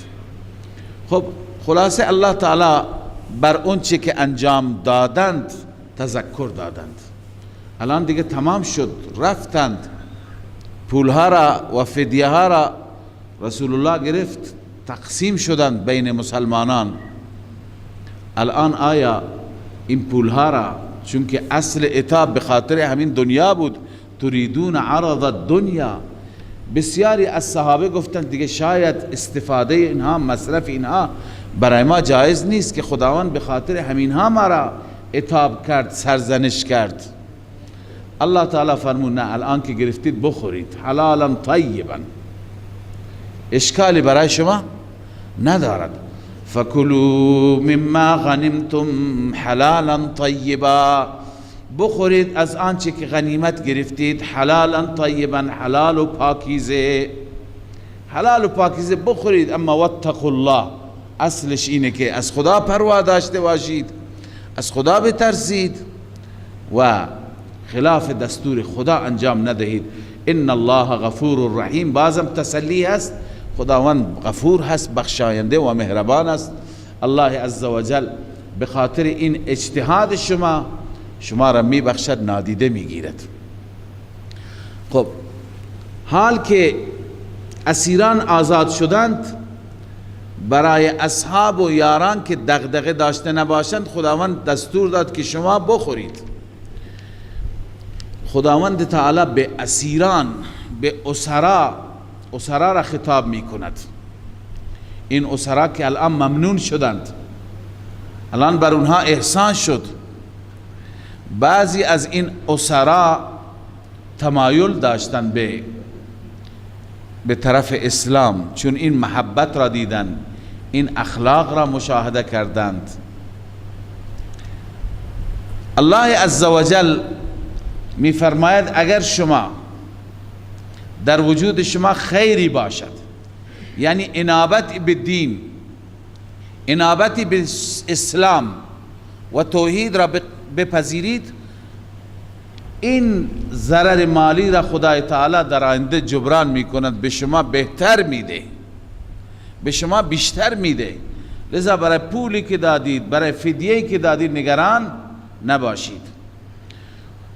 خب خلاصه الله تعالی بر اون چه که انجام دادند تذکر دادند. الان دیگه تمام شد، رفتند، پولها را و فدیه ها را رسول الله گرفت، تقسیم شدند بین مسلمانان. الان آیا این پولها را، چون که اصل عتاب به خاطر همین دنیا بود، تریدون عرض الدنیا، بسیاری از صحابه گفتند دیگه شاید استفاده اینها، مصرف اینها برای ما جایز نیست که خداوند به خاطر همینها ما را عتاب کرد، سرزنش کرد. الله تعالی فرمود نه، الان که گرفتید بخورید، حلالا طیبا، اشکالی برای شما ندارد. فکلوا مما غنمتم حلالا طیبا، بخورید از آنچه که غنیمت گرفتید، حلالا طیبا، حلال و پاکیزه، حلال و پاکیزه بخورید. اما واتقوا الله، اصلش اینه که از خدا پروا داشته باشید، از خدا بترسید و خلاف دستور خدا انجام ندهید. ان الله غفور رحیم، بازم تسلی هست، خداوند غفور هست، بخشاینده و مهربان است. الله عزوجل به خاطر این اجتهاد شما، شما را می بخشد، نادیده می گیرد. خب حال که اسیران آزاد شدند، برای اصحاب و یاران که دغدغه داشته نباشند خداوند دستور داد که شما بخورید. خداوند تعالی به اسیران، به اسرا را خطاب می کند. این اسرا که الان ممنون شدند، الان بر اونها احسان شد. بعضی از این اسرا تمایل داشتند به طرف اسلام، چون این محبت را دیدند، این اخلاق را مشاهده کردند. الله عزوجل می فرماید اگر شما در وجود شما خیری باشد، یعنی انابت به دین، انابت به اسلام و توحید را بپذیرید، این ضرر مالی را خدای تعالی در آینده جبران میکند، به شما بهتر میده، به شما بیشتر میده. لذا برای پولی که دادید، برای فدیه‌ای که دادید نگران نباشید.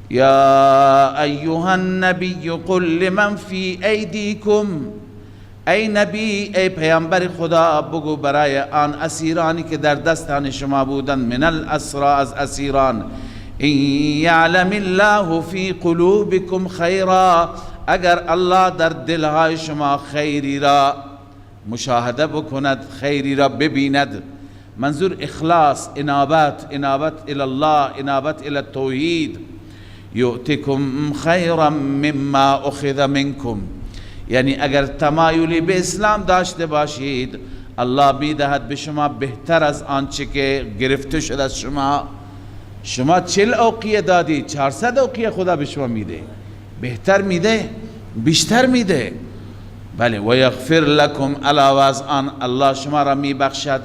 یا ایها النبی قل لمن فی ایدیکم، ای نبی، ای پیامبر خدا، بگو برای آن اسیرانی که در دستان شما بودند، من الاسرا، از اسیران، این یعلم الله فی قلوبکم خیرا، اگر الله در دلهای شما خیری را مشاهده بکند، خیری را ببیند، منظور اخلاص، انابت، انابت الی الله، انابت الی التوحید، یؤتکم خیرا مما اخذ منکم، یعنی اگر تمایلی به اسلام داشته باشید، الله میدهد به شما بهتر از آنچه که گرفته شد از شما. شما 40 اوقیه دادی، 400 اوقیه خدا به شما میده، بهتر میده، بیشتر میده. بله، و یغفر لکم، علاوه از آن الله شما را میبخشد.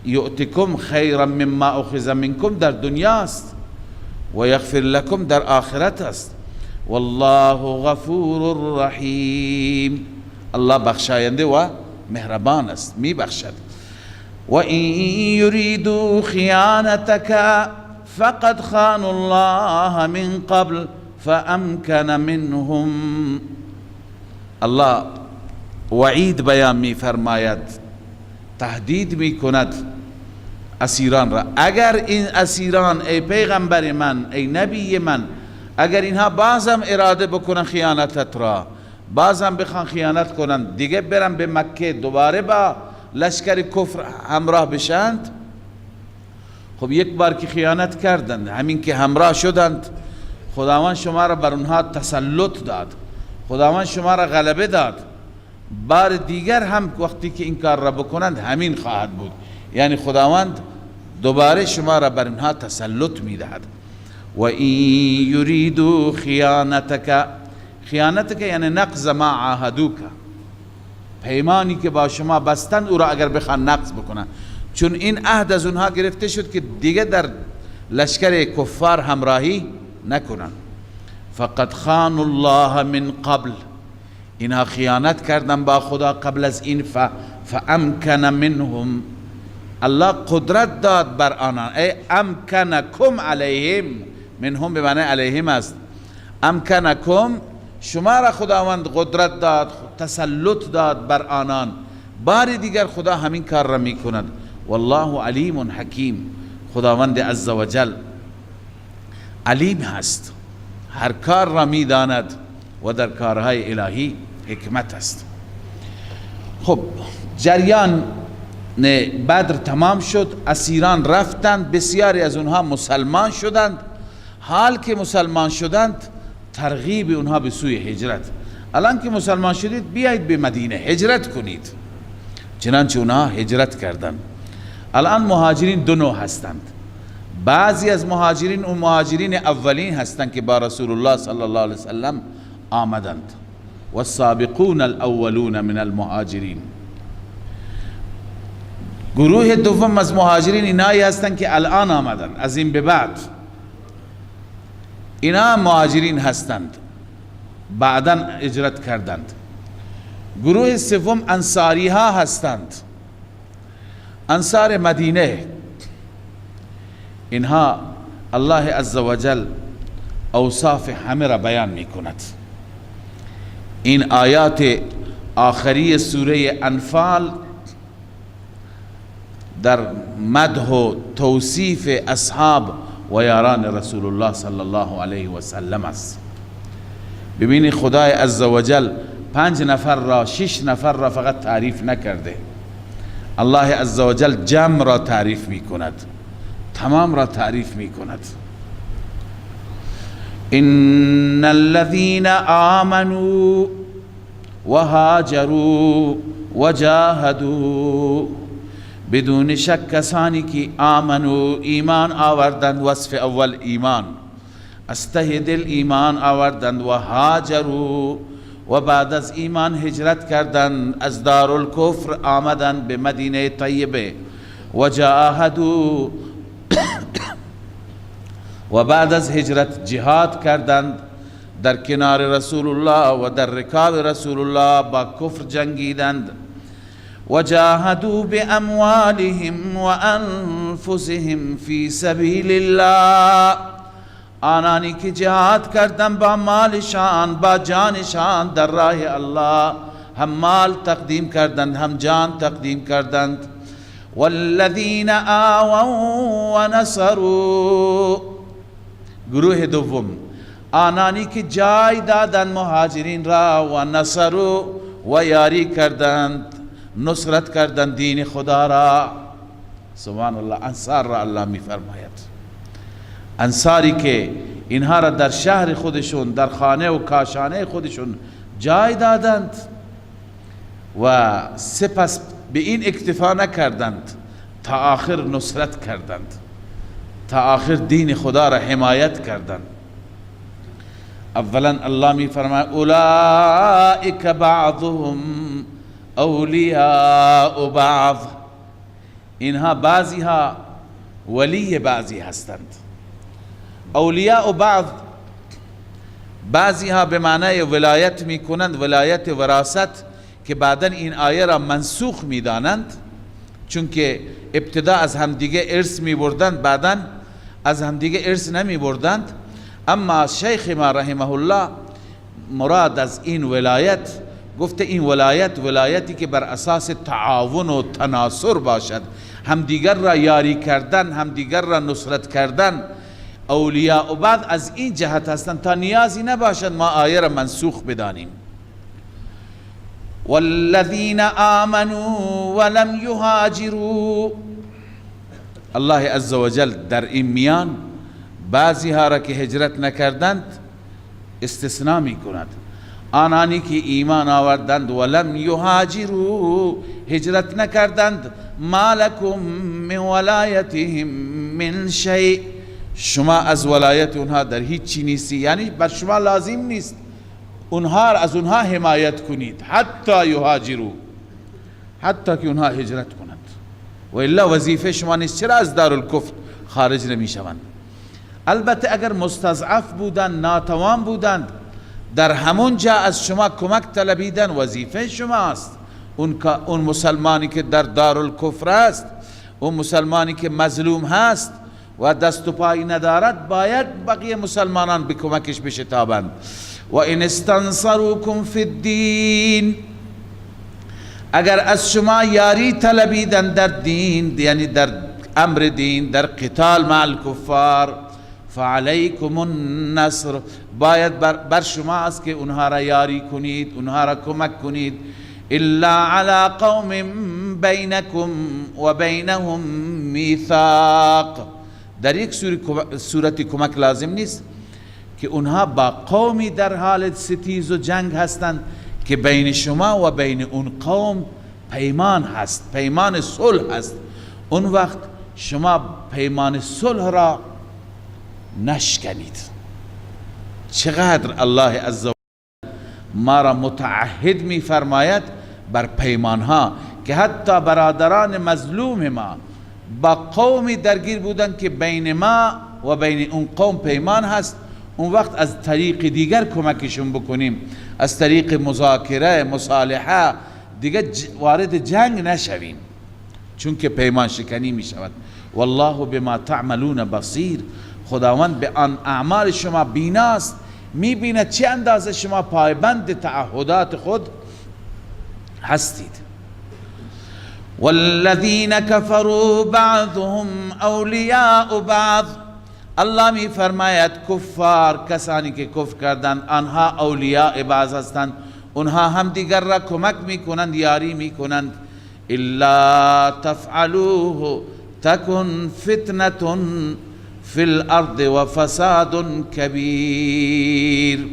یؤتکم خیرا مما اخذ منکم در دنیاست، و یغفر لکم در آخرت است. والله غفور رحیم، الله بخشاینده و مهربان است، میبخشد. و این یریدوا خیانتک فقد خانوا الله من قبل فامکن منهم. الله وعید بیان میفرماید، تهدید میکند اسیران را. اگر این اسیران، ای پیغمبر من، ای نبی من، اگر اینها بازم اراده بکنن خیانتت را، بازم بخوان خیانت کنن، دیگه برن به مکه دوباره با لشکر کفر همراه بشند، خب یک بار که خیانت کردند، همین که همراه شدند، خداوند شما را بر اونها تسلط داد، خداوند شما را غلبه داد. بار دیگر هم وقتی که این کار را بکنند همین خواهد بود، یعنی خداوند دوباره شما را بر اونها تسلط میدهد. و این یریدوا خیانتک، خیانتک یعنی نقض ما عاهدوک، پیمانی که با شما بستند او را اگر بخوان نقض بکنن، چون این عهد از اونها گرفته شد که دیگه در لشکر کفار همراهی نکنن. فقد خانوا الله من قبل، اینها خیانت کردن با خدا قبل از این، فامکن منهم، الله قدرت داد بر آنان. ای امکنکم علیهم، منهم به معنی علیهم است. امکنکم، شما را خداوند قدرت داد، تسلط داد بر آنان. بار دیگر خدا همین کار را می کند. والله علیم حکیم، خداوند عزوجل علیم هست، هر کار را می داند و در کارهای الهی حکمت است. خب جریان بدر تمام شد، اسیران رفتند، بسیاری از اونها مسلمان شدند. حال که مسلمان شدند، ترغیب اونها به سوی هجرت. الان که مسلمان شدید بیایید به مدینه هجرت کنید. چنانچه اونها هجرت کردند. الان مهاجرین دو نوع هستند. بعضی از مهاجرین اون مهاجرین اولین هستند که با رسول الله صلی الله علیه وسلم آمدند، والسابقون الاولون من المهاجرین. گروه دوم از مهاجرین اینایی هستند که الان آمدند، از این به بعد اینا مهاجرین هستند، بعدا هجرت کردند. گروه سوم انصاری ها هستند، انصار مدینه. اینها الله عزوجل اوصاف همه را بیان می کند. این آیات آخری سوره انفال در مدح و توصیف اصحاب و یاران رسول الله صلی الله علیه و سلم است. ببینید خدای عزوجل 5 نفر را، 6 نفر را فقط تعریف نکرده، الله عزوجل جمع را تعریف می کند، تمام را تعریف می کند. ان الذين آمنوا وهاجروا وجاهدوا، بدون شک کسانی که آمنو ایمان آوردند، وصف اول ایمان، از ته دل ایمان آوردند، و هاجروا و بعد از ایمان هجرت کردند، از دارالکفر آمدند به مدینه طیبه، و جاهدوا و بعد از هجرت جهاد کردند در کنار رسول الله و در رکاب رسول الله با کفر جنگیدند، و جاهدوا باموالهم و انفسهم فی سبیل الله، آنانی که جهاد کردند با مالشان با جانشان در راه الله، هم مال تقدیم کردند هم جان تقدیم کردند. والذین آووا و نصروا، گروه دوم آنانی که جای دادند مهاجرین را، و نصروا و یاری کردند، نصرت کردند دین خدا را. سبحان الله، انصار را الله می فرماید، انصاری که اینها را در شهر خودشون، در خانه و کاشانه خودشون جای دادند و سپس به این اکتفا نکردند، تا آخر نصرت کردند، تا آخر دین خدا را حمایت کردند. اولا الله می فرماید اولئک بعضهم اولیاء بعض، اینها بعضی ها ولی بعضی هستند. اولیاء بعض، بعضی ها به معنای ولایت می کنند، ولایت وراثت، که بعدا این آیه را منسوخ می دانند، چون که ابتدا از همدیگه ارث می بردند، بعدا از همدیگه ارث نمی بردند. اما شیخ ما رحمه الله مراد از این ولایت گفته این ولایت ولایتی که بر اساس تعاون و تناصر باشد، همدیگر را یاری کردن، همدیگر را نصرت کردن. اولیاء و بعد از این جهت هستند تا نیازی نباشد ما آیه را منسوخ بدانیم. والذین آمنوا ولم یهاجروا، الله عزوجل در این میان بعضی ها را که هجرت نکردند استثناء می کند. آنانی که ایمان آوردند ولم یهاجروا، هجرت نکردند، ما لکم من ولایتهم من شیء، شما از ولایت اونها در هیچ چی نیستی، یعنی بر شما لازم نیست اونها از اونها حمایت کنید، حتی یهاجروا، حتی که اونها هجرت کنند، و الا وظیفه شما نیست. چرا از دارالکفر خارج نمی شوند؟ البته اگر مستضعف بودند، ناتوان بودند، در همون جا از شما کمک طلبیدن وظیفه شماست. اون مسلمانی که در دارالکفر است، اون مسلمانی که مظلوم هست و دست و پایی ندارد، باید بقیه مسلمانان به کمکش بشتابند. و ان استنصروکم فی الدین، اگر از شما یاری طلبیدن در دین، یعنی در امر دین، در قتال مع الکفار، فعلیکم النصر، باید بر شما است که اونها را یاری کنید، اونها را کمک کنید. الا علی قوم بینکم و بینهم میثاق، در یک صورت کمک لازم نیست که اونها با قومی در حال ستیز و جنگ هستند که بین شما و بین اون قوم پیمان هست، پیمان صلح هست. اون وقت شما پیمان صلح را نشکنید. چقدر الله عزوجل ما را متعهد می فرماید بر پیمانها که حتی برادران مظلوم ما با قومی درگیر بودند که بین ما و بین اون قوم پیمان هست، اون وقت از طریق دیگر کمکشون بکنیم، از طریق مذاکره، مصالحه، دیگه وارد جنگ نشویم، چون که پیمان شکنی می شود. والله بما تعملون بصیر، خداوند به آن اعمال شما بیناست، می بیند چه اندازه شما پایبند تعهدات خود هستید. والذین كفروا بعضهم اولیاء بعض. الله می فرماید کفار، کسانی که کفر کردند، آنها اولیاء بعض هستند، اونها هم دیگر را کمک میکنند، یاری میکنند. الا تفعلوه تکن فتنة فی الارض و فساد کبیر.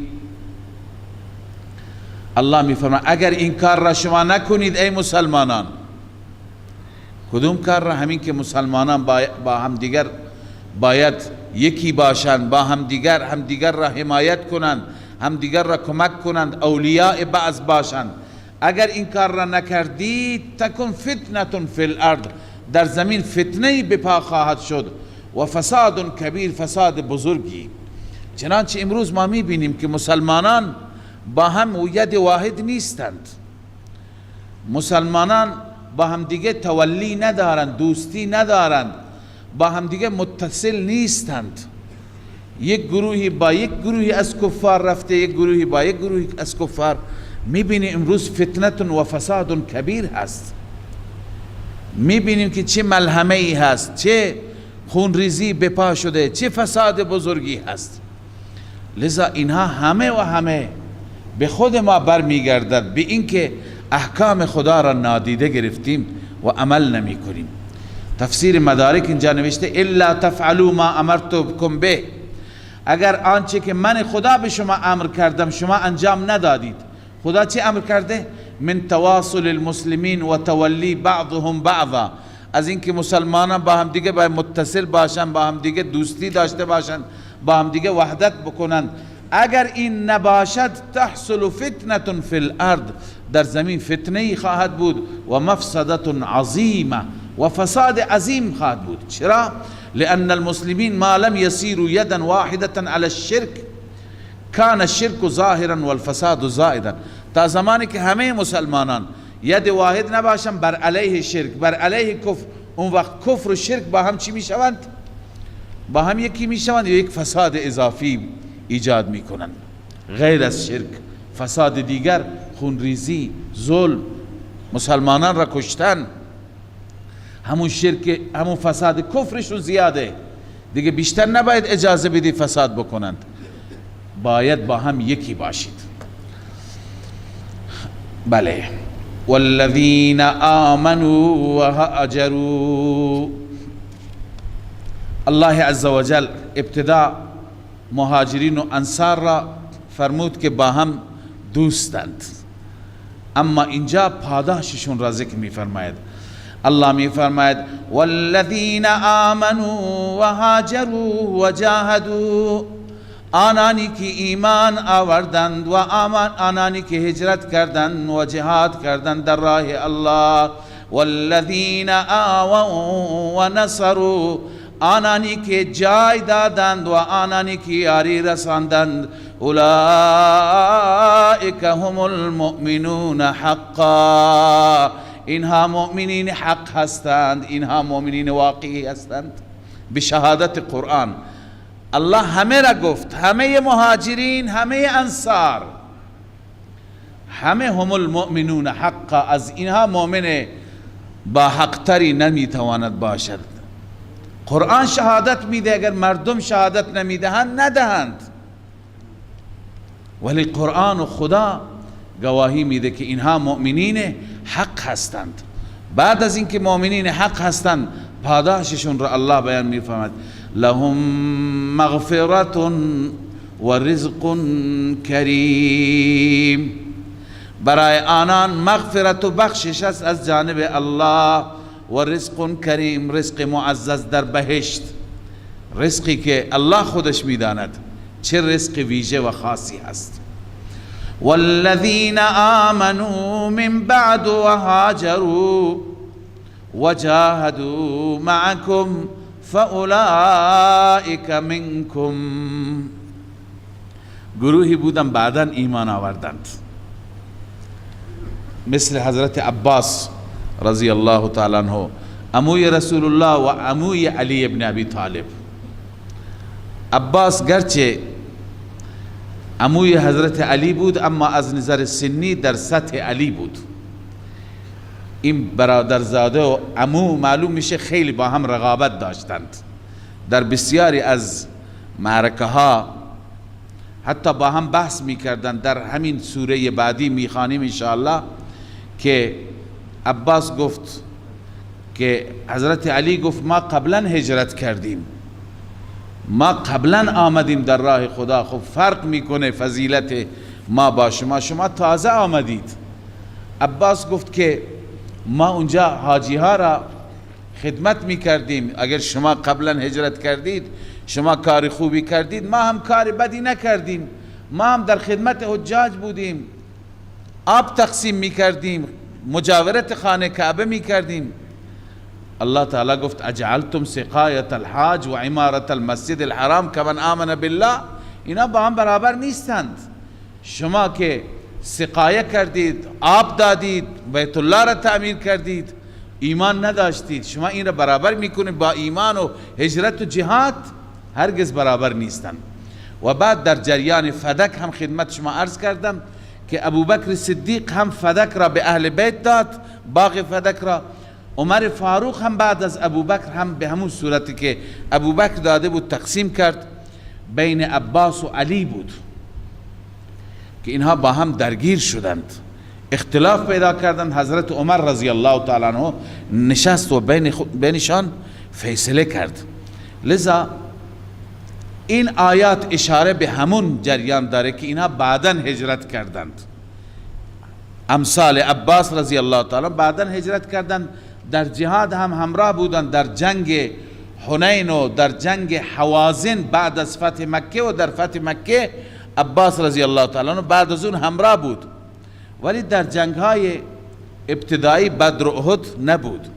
الله میفرماید اگر این کار را شما نکنید ای مسلمانان، کدوم کار را؟ همین که مسلمانان با هم دیگر باید یکی باشند، با هم دیگر را حمایت کنند، هم دیگر را کمک کنند، اولیاء بعض باشند. اگر این کار را نکردید تکن فتنة فی الارض، در زمین فتنه به پا خواهد شد و فساد کبیر، فساد بزرگی. چنانچه امروز ما میبینیم که مسلمانان با هم ید واحد نیستند، مسلمانان با هم دیگه تولی ندارند، دوستی ندارند، با هم دیگه متصل نیستند. یک گروهی با یک گروهی از کفار رفته، یک گروهی با یک گروهی از کفار. میبینیم امروز فتنة و فساد کبیر هست. میبینیم که چه ملحمه ای هست، چه خونریزی به پا شده، چه فساد بزرگی هست. لذا اینها همه و همه به خود ما برمیگردد، به اینکه احکام خدا را نادیده گرفتیم و عمل نمی کنیم. تفسیر مدارک اینجا نوشته الا تفعلوا ما امرتکم به، اگر آنچه که من خدا به شما امر کردم شما انجام ندادید. خدا چه امر کرده؟ من تواصل المسلمین و تولی بعضهم بعضا، از اینکه مسلمانان با هم دیگه باید متصل باشن، با هم دیگه دوستی داشته باشن، با هم دیگه وحدت بکنند. اگر این نباشد تحصل فتنة فی الارض، در زمین فتنه خواهد بود و مفسدة عظیمه و فساد عظیم خواهد بود. چرا؟ لأن المسلمین ما لم يسيروا يدا واحدة على الشرك كان الشرك ظاهرا والفساد زائدا. تا زمانی که همه مسلمانان ید واحد نباشن بر علیه شرک، بر علیه کفر، اون وقت کفر و شرک با هم چی میشوند؟ با هم یکی میشوند، یک فساد اضافی ایجاد میکنند. غیر از شرک فساد دیگر، خونریزی، ظلم، مسلمانان را کشتن، همون شرک، همون فساد کفرشون زیاده دیگه، بیشتر نباید اجازه بدی فساد بکنند، باید با هم یکی باشید. بله. والذین آمنوا وهاجروا. الله عزوجل ابتدا مهاجرین و انصار را فرمود که با هم دوستند، اما اینجا پاداششون را ذکر می‌فرماید. الله می‌فرماید والذین آمنوا وهاجروا وجاهدوا، آنانی که ایمان آوردند و آنانی که هجرت کردند و جهاد کردند در راه الله، والذین آووا و نصروا، آنانی که جای دادند و آنانی که یاری رساندند، اولئک هم المؤمنون حقا، اینها مؤمنین حق هستند، اینها مؤمنین واقعی هستند. به شهادت قرآن الله همه را گفت، همه مهاجرین، همه انصار، همه هم المؤمنون حقا، از اینها مؤمن با حقتری نمیتواند باشد. قرآن شهادت میده، اگر مردم شهادت نمیدهند ندهند، ولی قرآن و خدا گواهی میده که اینها مؤمنین حق هستند. بعد از اینکه مؤمنین حق هستند پاداششون را الله بیان میفرماید لهم مغفرة و رزق کریم، برای آنان مغفرت و بخشش است از جانب الله، و رزق کریم، رزق معزز در بهشت، رزقی که الله خودش میداند چه رزق ویژه و خاصی است. والذین آمنوا من بعد وهاجروا وجاهدوا معكم فاولئک منکم. گروهی بودن بعدا ایمان آوردند، مثل حضرت عباس رضی الله تعالی عنہ، عموی رسول الله و عموی علی ابن ابی طالب. عباس گرچه عموی حضرت علی بود، اما از نظر سنی در سطح علی بود. این برادرزاده و عمو معلوم میشه خیلی با هم رقابت داشتند در بسیاری از معرکه ها، حتی با هم بحث میکردند. در همین سوره بعدی میخوانیم انشاءالله که عباس گفت که حضرت علی گفت ما قبلا هجرت کردیم، ما قبلا آمدیم در راه خدا، خب فرق میکنه فضیلت ما با شما، شما تازه آمدید. عباس گفت که ما اونجا حاجی ها را خدمت میکردیم، اگر شما قبلا هجرت کردید شما کار خوبی کردید، ما هم کار بدی نکردیم، ما هم در خدمت حجاج بودیم، آب تقسیم میکردیم، مجاورت خانه کعبه میکردیم. الله تعالی گفت اجعلتم سقایت الحاج و عمارت المسجد الحرام کمن آمن بالله. اینا با هم برابر نیستند. شما که سقایه کردید، آب دادید، بیت الله را تعمیر کردید، ایمان نداشتید، شما این را برابر میکنید با ایمان و هجرت و جهاد؟ هرگز برابر نیستند. و بعد در جریان فدک هم خدمت شما عرض کردم که ابوبکر صدیق هم فدک را به اهل بیت داد، باغ فدک را. عمر فاروق هم بعد از ابوبکر هم به همون صورتی که ابوبکر داده بود تقسیم کرد، بین عباس و علی بود که اینها با هم درگیر شدند، اختلاف پیدا کردند. حضرت عمر رضی الله تعالی عنه نشست و بینشان فیصله کرد. لذا این آیات اشاره به همون جریان داره که اینها بعدا هجرت کردند. امثال عباس رضی الله تعالی بعدا هجرت کردند، در جهاد هم همراه بودند، در جنگ حنین و در جنگ حوازن بعد از فتح مکه و در فتح مکه عباس رضی الله تعالی عنه بعد از اون همراه بود، ولی در جنگ های ابتدایی بدر و احد نبود.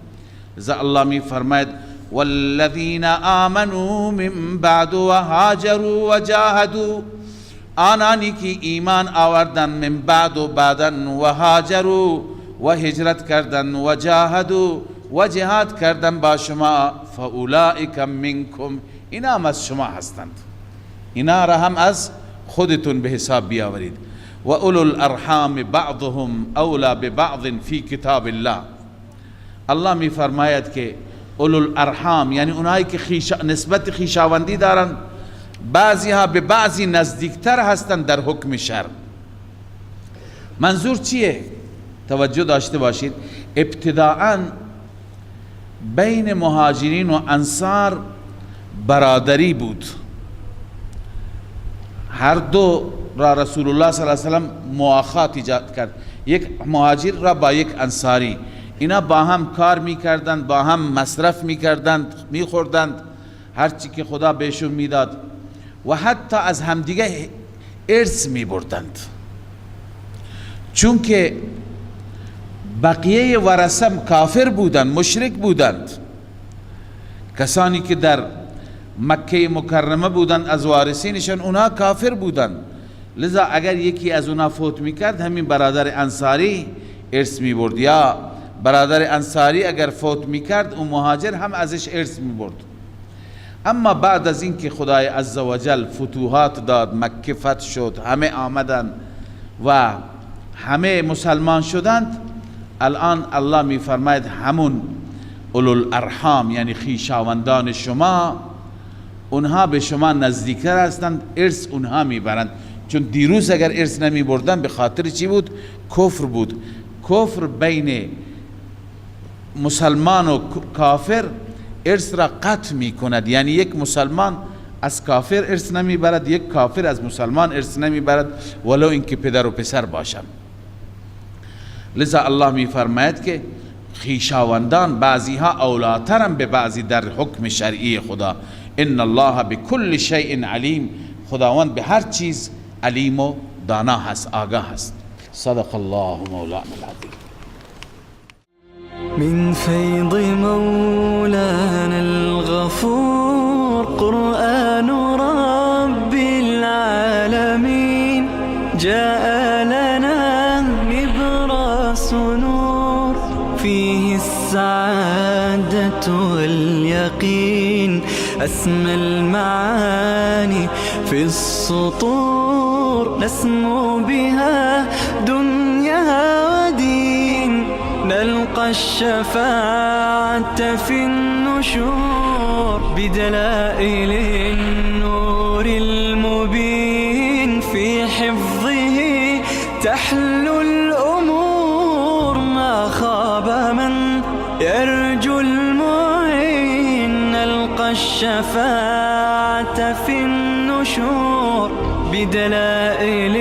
لذا الله می فرماید والذین آمنوا من بعد وهاجروا وجاهدوا، آنانی که ایمان آوردن من بعد و بعدا، وهاجروا و هجرت کردن، و جاهدوا و جهاد کردن با شما، فاولئک منکم، اینا هم از شما هستند، اینا را هم از خودتون به حساب بیاورید. و اولو الارحام بعضهم اولا ببعض فی کتاب الله. الله می فرماید که اولو الارحام یعنی اونایی که نسبت خویشاوندی دارند، بعضی ها به بعضی نزدیکتر هستند در حکم شرع. منظور چیه؟ توجه داشته باشید. ابتداعا بین مهاجرین و انصار برادری بود، هر دو را رسول الله صلی الله علیه و سلم مواخات ایجاد کرد، یک مهاجر را با یک انصاری، اینا با هم کار میکردند، با هم مصرف میکردند، میخوردند هرچی که خدا بهشون میداد، و حتی از همدیگه ارث میبردند، چون که بقیه ورثه کافر بودند، مشرک بودند. کسانی که در مکه مکرمه بودند از وارثینشان اونها کافر بودند، لذا اگر یکی از اونها فوت میکرد همین برادر انصاری ارث میبرد، یا برادر انصاری اگر فوت میکرد اون مهاجر هم ازش ارث میبرد. اما بعد از اینکه خدای عزوجل فتوحات داد، مکه فتح شد، همه آمدند و همه مسلمان شدند، الان الله میفرماید همون اولو الارحام یعنی خویشاوندان شما، اونها به شما نزدیکتر هستند، ارث اونها میبرند. چون دیروز اگر ارث نمیبردن به خاطر چی بود؟ کفر بود. کفر بین مسلمان و کافر ارث را قطع میکند، یعنی یک مسلمان از کافر ارث نمیبرد، یک کافر از مسلمان ارث نمیبرد، ولو اینکه پدر و پسر باشند. لذا الله میفرماید که خویشاوندان بعضی ها اولاترن به بعضی در حکم شرعی خدا. ان الله بكل شیء علیم، خداوند به هر چیز علیم و دانا هست، آگاه هست. صدق الله مولانا العظیم.
من فیض مولانا الغفور قرآن رب العالمین جاء لنا نبراس نور فيه السعادة واليقين أسمى المعاني في السطور نسمو بها دنيا ودين. نلقى الشفاعة في النشور، بدلائل النور المبين في حفظه تحلو الأمور. ما خاب من يرجو المعين، نلقى الشفاعة في النشور، بدلائل